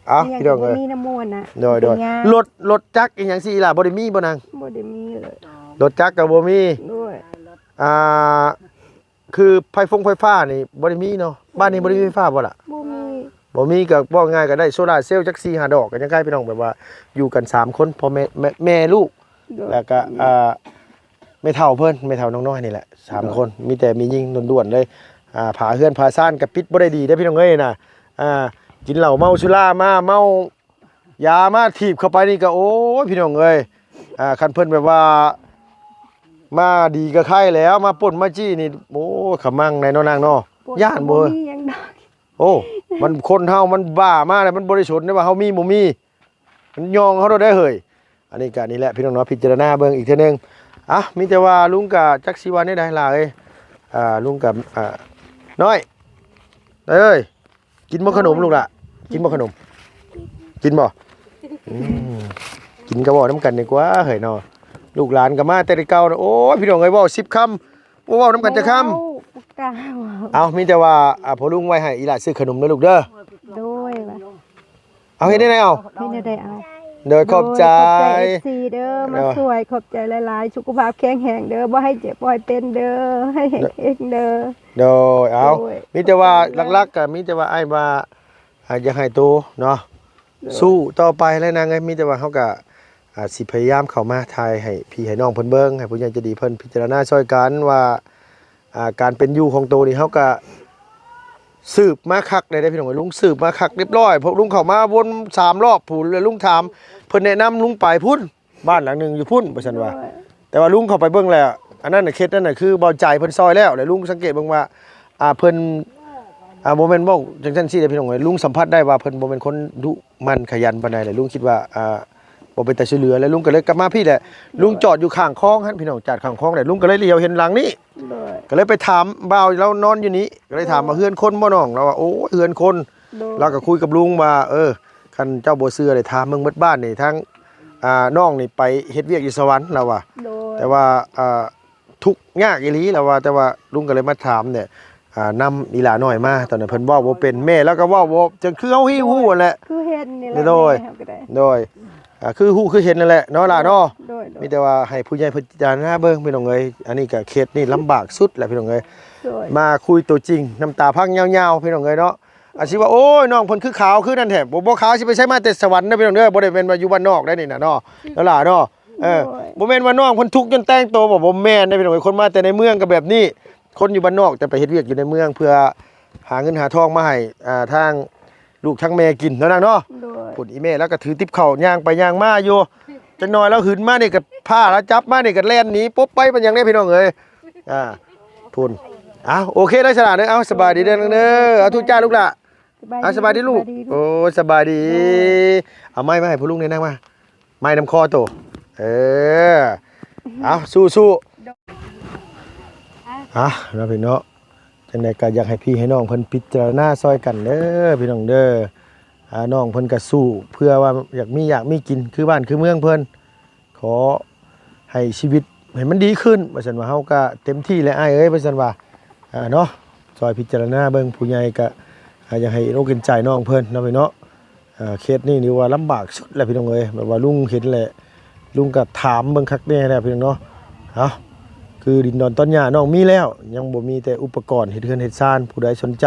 ເອົາ ເອີ ພີ່ນ້ອງເອີຍ ບໍ່ມີນ້ຳມັນນະ ໂດຍໆ ມັນເປັນຍາ ລົດ ລົດຈັກອີ່ຫຍັງຊີ້ລະ ບໍ່ໄດ້ມີບໍ່ນາງ? ບໍ່ໄດ້ມີເລີຍ ລົດຈັກກໍບໍ່ມີ ໂດຍ ອ່າ ຄືໄຟຟົງໄຟຟ້ານີ້ບໍ່ໄດ້ມີເນາະ ບ້ານນີ້ບໍ່ໄດ້ມີໄຟຟ້າບໍ່ລະ? ບໍ່ມີ ບໍ່ມີ ກໍເວົ້າງ່າຍກໍໄດ້ໂຊລາເຊວຈັກສີ່ຫ້າດອກ ກໍຍັງໃກ້ພີ່ນ້ອງ ແບບວ່າຢູ່ກັນສາມຄົນ ພໍ່ແມ່ ແມ່ ແມ່ລູກ ໂດຍ ແລ້ວກໍ ອ່າ ແມ່ເຖົ້າເພິ່ນ ແມ່ເຖົ້ານ້ອງນ້ອຍນີ້ແຫຼະ ສາມຄົນ ໂດຍ ມີແຕ່ແມ່ຍິງລ້ວນໆເລີຍ ອ່າ ຝາເຮືອນຝາຊານກໍປິດບໍ່ໄດ້ດີເດ້ພີ່ນ້ອງເອີຍນະ ອ່າ ກິນເຫຼົ້າເມົາສຸລາມາ ເມົາຢາມາ ຖີບເຂົ້າໄປນີ້ກໍ ໂອ້ຍ ພີ່ນ້ອງເອີຍ ອ່າ ຄັນເພິ່ນແບບວ່າມາດີກໍໄຄແລ້ວ ມາປຸ້ນມາຈີ້ນີ້ ໂອ້ຍ ຂະມັງໃດເນາະນາງເນາະ ຢ້ານບໍ່? ບໍ່ມີຫຍັງດອກ ໂອ້ ມັນຄົນເຮົາມັນບ້າມາແລ້ວ ມັນບໍ່ໄດ້ສົນເດ້ວ່າເຮົາມີບໍ່ມີ ມັນຍ່ອງເຮົາໂລດເດ້ເຮີ້ຍ ອັນນີ້ກະນີ້ແຫຼະພີ່ນ້ອງເນາະ ພິຈາລະນາເບິ່ງອີກເທື່ອໜຶ່ງ ອ່ະ ມີແຕ່ວ່າລຸງກະຈັກຊິວ່າແນວໃດຫຼ້າເອີຍ ອ່າ ລຸງກະ ອ່າ ນ້ອຍ ເອີຍ ກິນບໍ່ຂະໜົມລູກຫຼ້າ ກິນບໍ່ຂະໜົມ ກິນບໍ່? ອືມ ກິນກະເວົ້ານຳກັນດີກວ່າເຮີ້ຍເນາະ ລູກຫຼານກະມາແຕ່ເກົ່າ ໂອ້ຍ ພີ່ນ້ອງເອີຍ ເວົ້າສິບຄຳ ບໍ່ເວົ້ານຳກັນຈັກຄຳ ບໍ່ເວົ້າ ບໍ່ກ້າເວົ້າ ເອົາ ມີແຕ່ວ່າ ອ່າ ພໍ່ລຸງໄວ້ໃຫ້ອີ່ຫຼ້າຊື້ຂະໜົມເດີລູກເດີ ໂດຍ ເອົາ ເຮັດແນວໃດເອົາ ເຮັດແນວໃດເອົາ ໂດຍ ຂອບໃຈ ໂດຍ ຂອບໃຈ ເອັຟຊີ ເດີ ມາ ໂດຍ ຊ່ວຍ ຂອບໃຈຫຼາຍໆ ສຸຂະພາບແຂງແຮງເດີ ບໍ່ໃຫ້ເຈັບບໍ່ໃຫ້ເປັນເດີ ໃຫ້ແຮງໆເດີ ໂດຍ ເອົາ ໂດຍ ມີແຕ່ວ່າ ຂອບໃຈຫຼາຍໆ ຫຼັກໆ ກໍມີແຕ່ວ່າອ້າຍວ່າ ອ່າ ຢາກໃຫ້ໂຕເນາະ ໂດຍ ສູ້ຕໍ່ໄປແຫຼະນາງເອີຍ ມີແຕ່ວ່າເຮົາກໍ ອ່າ ຊິພະຍາຍາມເຂົ້າມາຖ່າຍໃຫ້ພີ່ໃຫ້ນ້ອງເພິ່ນເບິ່ງ ໃຫ້ຜູ້ໃຫຍ່ໃຈດີເພິ່ນພິຈາລະນາຊ່ອຍກັນວ່າ ອ່າ ການເປັນຢູ່ຂອງໂຕນີ້ ເຮົາກະສືບມາຄັກແລ້ວເດ້ພີ່ນ້ອງເອີຍ ລຸງສືບມາຄັກຮຽບຮ້ອຍ ເພາະລຸງເຂົ້າມາວົນສາມລອບພຸ້ນ ແລ້ວລຸງຖາມ ເພິ່ນແນະນຳລຸງໄປພຸ້ນ ບ້ານຫຼັງໜຶ່ງຢູ່ພຸ້ນ ວ່າຊັ້ນວ່າ. ໂດຍ ແຕ່ວ່າລຸງເຂົ້າໄປເບິ່ງແລ້ວ ອັນນັ້ນນະ ເຂດນັ້ນນະ ຄືບ່າວໃຈເພິ່ນຊອຍແລ້ວ ແລ້ວລຸງສັງເກດເບິ່ງວ່າ ອ່າ ເພິ່ນ ອ່າ ບໍ່ແມ່ນເວົ້າຈັ່ງຊັ້ນຊີ້ເດ້ພີ່ນ້ອງເອີຍ ລຸງສຳຜັດໄດ້ວ່າເພິ່ນບໍ່ແມ່ນຄົນດຸໝັ່ນຂະຫຍັນປານໃດ ແລ້ວລຸງຄິດວ່າ ອ່າ ບໍ່ເປັນຕາຊ່ວຍເຫຼືອ ແລ້ວລຸງກໍເລີຍກັບມາພີ້ແຫຼະ. ໂດຍ ລຸງຈອດຢູ່ຂ້າງຄອງຫັ້ນ ພີ່ນ້ອງ ຈອດຂ້າງຄອງແຫຼະ ລຸງກໍເລີຍຫຼຽວເຫັນຫຼັງນີ້. ໂດຍ ກໍເລີຍໄປຖາມ ບ່າວລາວນອນຢູ່ນີ້ ກໍເລີຍຖາມວ່າ ໂດຍ ເຮືອນຄົນບໍ່ນ້ອງ? ລາວວ່າ ໂອ້ຍ ເຮືອນຄົນ. ໂດຍ ລາວກໍຄຸຍກັບລຸງວ່າ ເອີ ຄັນເຈົ້າບໍ່ເຊື່ອໄດ້ຖາມເບິ່ງເບິດບ້ານນີ້ ທັງ ອ່າ ນ້ອງນີ້ໄປເຮັດວຽກຢູ່ສະຫວັນ ລາວວ່າ. ໂດຍ ແຕ່ວ່າ ອ່າ ທຸກຍາກອີ່ຫຼີ ລາວວ່າ. ແຕ່ວ່າລຸງກໍເລີຍມາຖາມແຫຼະ ອ່າ ນຳອີ່ຫຼ້ານ້ອຍມາ ຕອນນັ້ນເພິ່ນເວົ້າບໍ່ເປັນ ແມ່ລາວກໍເວົ້າບໍ່ ຈັ່ງຄືເຮົາຮູ້ຫັ້ນແຫຼະ ຄືເຫັນນີ້ແຫຼະ. ໂດຍ ແມ່ເຮົາກໍໄດ້ ໂດຍ ອ່າ ຄືຮູ້ຄືເຫັນນັ້ນແຫຼະເນາະຫຼ້າເນາະ. ໂດຍ ໂດຍ ມີແຕ່ວ່າໃຫ້ຜູ້ໃຫຍ່ເພິ່ນພິຈາລະນາເບິ່ງ ພີ່ນ້ອງເອີຍ ອັນນີ້ກໍເຂດນີ້ລຳບາກສຸດແຫຼະ ພີ່ນ້ອງເອີຍ. ໂດຍ ມາຄຸຍຕົວຈິງ ນ້ຳຕາພັງຍາວໆ ພີ່ນ້ອງເອີຍເນາະ. ອາດຊິວ່າ ໂອ້ຍ ນ້ອງເພິ່ນຄືຂາວຄືນັ້ນແທ້ ບໍ່ ບໍ່ຂາວຊິໄປໃສມາແຕ່ສະຫວັນເດີ ພີ່ນ້ອງເດີ ບໍ່ໄດ້ແມ່ນວ່າຢູ່ບ້ານນອກໄດ໋ນີ້ນະເນາະ ເນາະຫຼ້າເນາະ. ເອີ ໂດຍ ບໍ່ແມ່ນວ່ານ້ອງເພິ່ນທຸກຈົນແຕ່ງໂຕບໍ່ ບໍ່ແມ່ນເດ້ ພີ່ນ້ອງເອີຍ. ຄົນມາແຕ່ໃນເມືອງກໍແບບນີ້ ຄົນຢູ່ບ້ານນອກແຕ່ໄປເຮັດວຽກຢູ່ໃນເມືອງ ເພື່ອຫາເງິນຫາທອງມາໃຫ້ ອ່າ ທາງລູກທາງແມ່ກິນເນາະນາງເນາະ. ໂດຍ ພຸ້ນ ອີ່ແມ່ລາວກໍຖືຕິບເຂົ້າຍ່າງໄປຍ່າງມາຢູ່ ຈັກໜ່ອຍລາວຫຶນມານີ້ກໍພ້າລາວຈັບມານີ້ກໍແລ່ນໜີປົບໄປ ເປັນຫຍັງເດ້ ພີ່ນ້ອງເອີຍ. ອ່າ ພຸ້ນ ເອົາ ໂອເຄເດີ ສະຫຼາເດີ ເອົາ ສະບາຍດີເດີ ເດີ ເອົາ ທຸກຈ້າລູກຫຼ້າ. ສະບາຍດີ ອ່າ ສະບາຍດີລູກ ສະບາຍດີ ໂອ້ ສະບາຍດີ. ໂດຍ ເອົາໄມ້ມາໃຫ້ພໍ່ລຸງແດ່ນາງມາ ໄມ້ນຳຄໍໂຕ. ເອີ ເອົາ ສູ້ໆ ອ່ະ ເນາະພີ່ນ້ອງເນາະ ຈັ່ງໃດກໍຢາກໃຫ້ພີ່ໃຫ້ນ້ອງເພິ່ນພິຈາລະນາຊ່ອຍກັນເດີ ພີ່ນ້ອງເດີ. ອ່າ ນ້ອງເພິ່ນກໍສູ້ເພື່ອວ່າຢາກມີຢາກມີກິນຄືບ້ານຄືເມືອງເພິ່ນ ຂໍໃຫ້ຊີວິດໃຫ້ມັນດີຂຶ້ນ ວ່າຊັ້ນວ່າ. ເຮົາກໍເຕັມທີ່ແຫຼະອ້າຍເອີຍ ວ່າຊັ້ນວ່າ ອ່າ ເນາະ ຊ່ອຍພິຈາລະນາເບິ່ງ ຜູ້ໃຫຍ່ກໍ ອ່າ ຢາກໃຫ້ເຫັນອົກເຫັນໃຈນ້ອງເພິ່ນເນາະພີ່ເນາະ. ເອີ ເຂດນີ້ນີ້ວ່າລຳບາກສຸດແຫຼະ ພີ່ນ້ອງເອີຍ ແບບວ່າລຸງເຫັນແຫຼະ ລຸງກໍຖາມເບິ່ງຄັກແນ່ແຫຼະ ພີ່ນ້ອງເນາະ. ເອົາ ຄືດິນດອນຕອນຫຍ້ານ້ອງມີແລ້ວ ຍັງບໍ່ມີແຕ່ອຸປະກອນເຮັດເຮືອນເຮັດຊານ ຜູ້ໃດສົນໃຈ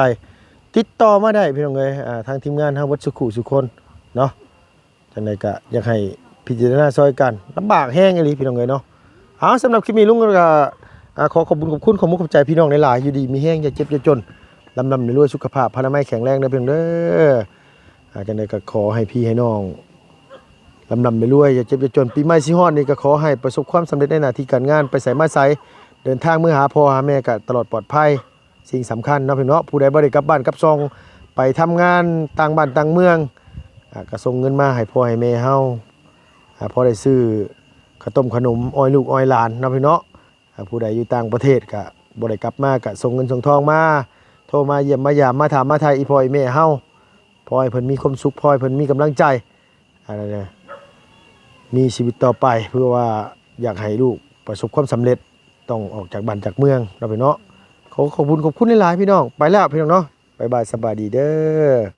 ຕິດຕໍ່ມາໄດ້ ພີ່ນ້ອງເອີຍ. ອ່າ ທາງທີມງານເຮົາເບິດສູ່ຄູ່ສູ່ຄົນເນາະ ຈັ່ງໃດກໍຢາກໃຫ້ພິຈາລະນາຊ່ອຍກັນ ລຳບາກແຮງອີ່ຫຼີ ພີ່ນ້ອງເອີຍເນາະ. ເອົາ ສຳລັບຄລິບນີ້ລຸງກໍ ອ່າ ຂໍຂອບບຸນຂອບຄຸນ ຂອບມຸກຂອບໃຈພີ່ນ້ອງຫຼາຍໆ ຢູ່ດີມີແຮງ ຢ່າເຈັບຢ່າຈົນ ລ່ຳໆລວຍໆ ສຸຂະພາບພະລາໄມແຂງແຮງເດີ ພີ່ນ້ອງເດີ. ອ່າ ຈັ່ງໃດກໍຂໍໃຫ້ພີ່ໃຫ້ນ້ອງລ່ຳໆລວຍໆ ຢ່າເຈັບຢ່າຈົນ. ປີໃໝ່ຊິຮອດນີ້ກໍຂໍໃຫ້ປະສົບຄວາມສຳເລັດໃນໜ້າທີ່ການງານ ໄປໃສມາໃສ ເດີນທາງເມືອຫາພໍ່ຫາແມ່ກໍຕະຫຼອດປອດໄພ. ສິ່ງສຳຄັນເນາະພີ່ນ້ອງເນາະ ຜູ້ໃດບໍ່ໄດ້ກັບບ້ານກັບຊ່ອງ ໄປທຳງານຕ່າງບ້ານຕ່າງເມືອງ ອ່າ ກໍສົ່ງເງິນມາໃຫ້ພໍ່ໃຫ້ແມ່ເຮົາ ອ່າ ພໍໄດ້ຊື້ເຂົ້າຕົ້ມຂະໜົມ ອອຍລູກອອຍຫຼານເນາະພີ່ນ້ອງເນາະ. ອ່າ ຜູ້ໃດຢູ່ຕ່າງປະເທດກໍບໍ່ໄດ້ກັບມາ ກໍສົ່ງເງິນສົ່ງທອງມາ ໂທມາຢ້ຽມມາຢາມ ມາຖາມມາໄຖ່ອີ່ພໍ່ອີ່ແມ່ເຮົາ ຂໍໃຫ້ເພິ່ນມີຄວາມສຸກ ຂໍໃຫ້ເພິ່ນມີກຳລັງໃຈ ອັນນັ້ນນະ ມີຊີວິດຕໍ່ໄປ ເພື່ອວ່າຢາກໃຫ້ລູກປະສົບຄວາມສຳເລັດ ຕ້ອງອອກຈາກບ້ານຈາກເມືອງເນາະພີ່ນ້ອງເນາະ. ຂໍຂອບຄຸນຂອບຄຸນຫຼາຍໆ ພີ່ນ້ອງ ໄປແລ້ວພີ່ນ້ອງເນາະ ບາຍບາຍ ສະບາຍດີເດີ.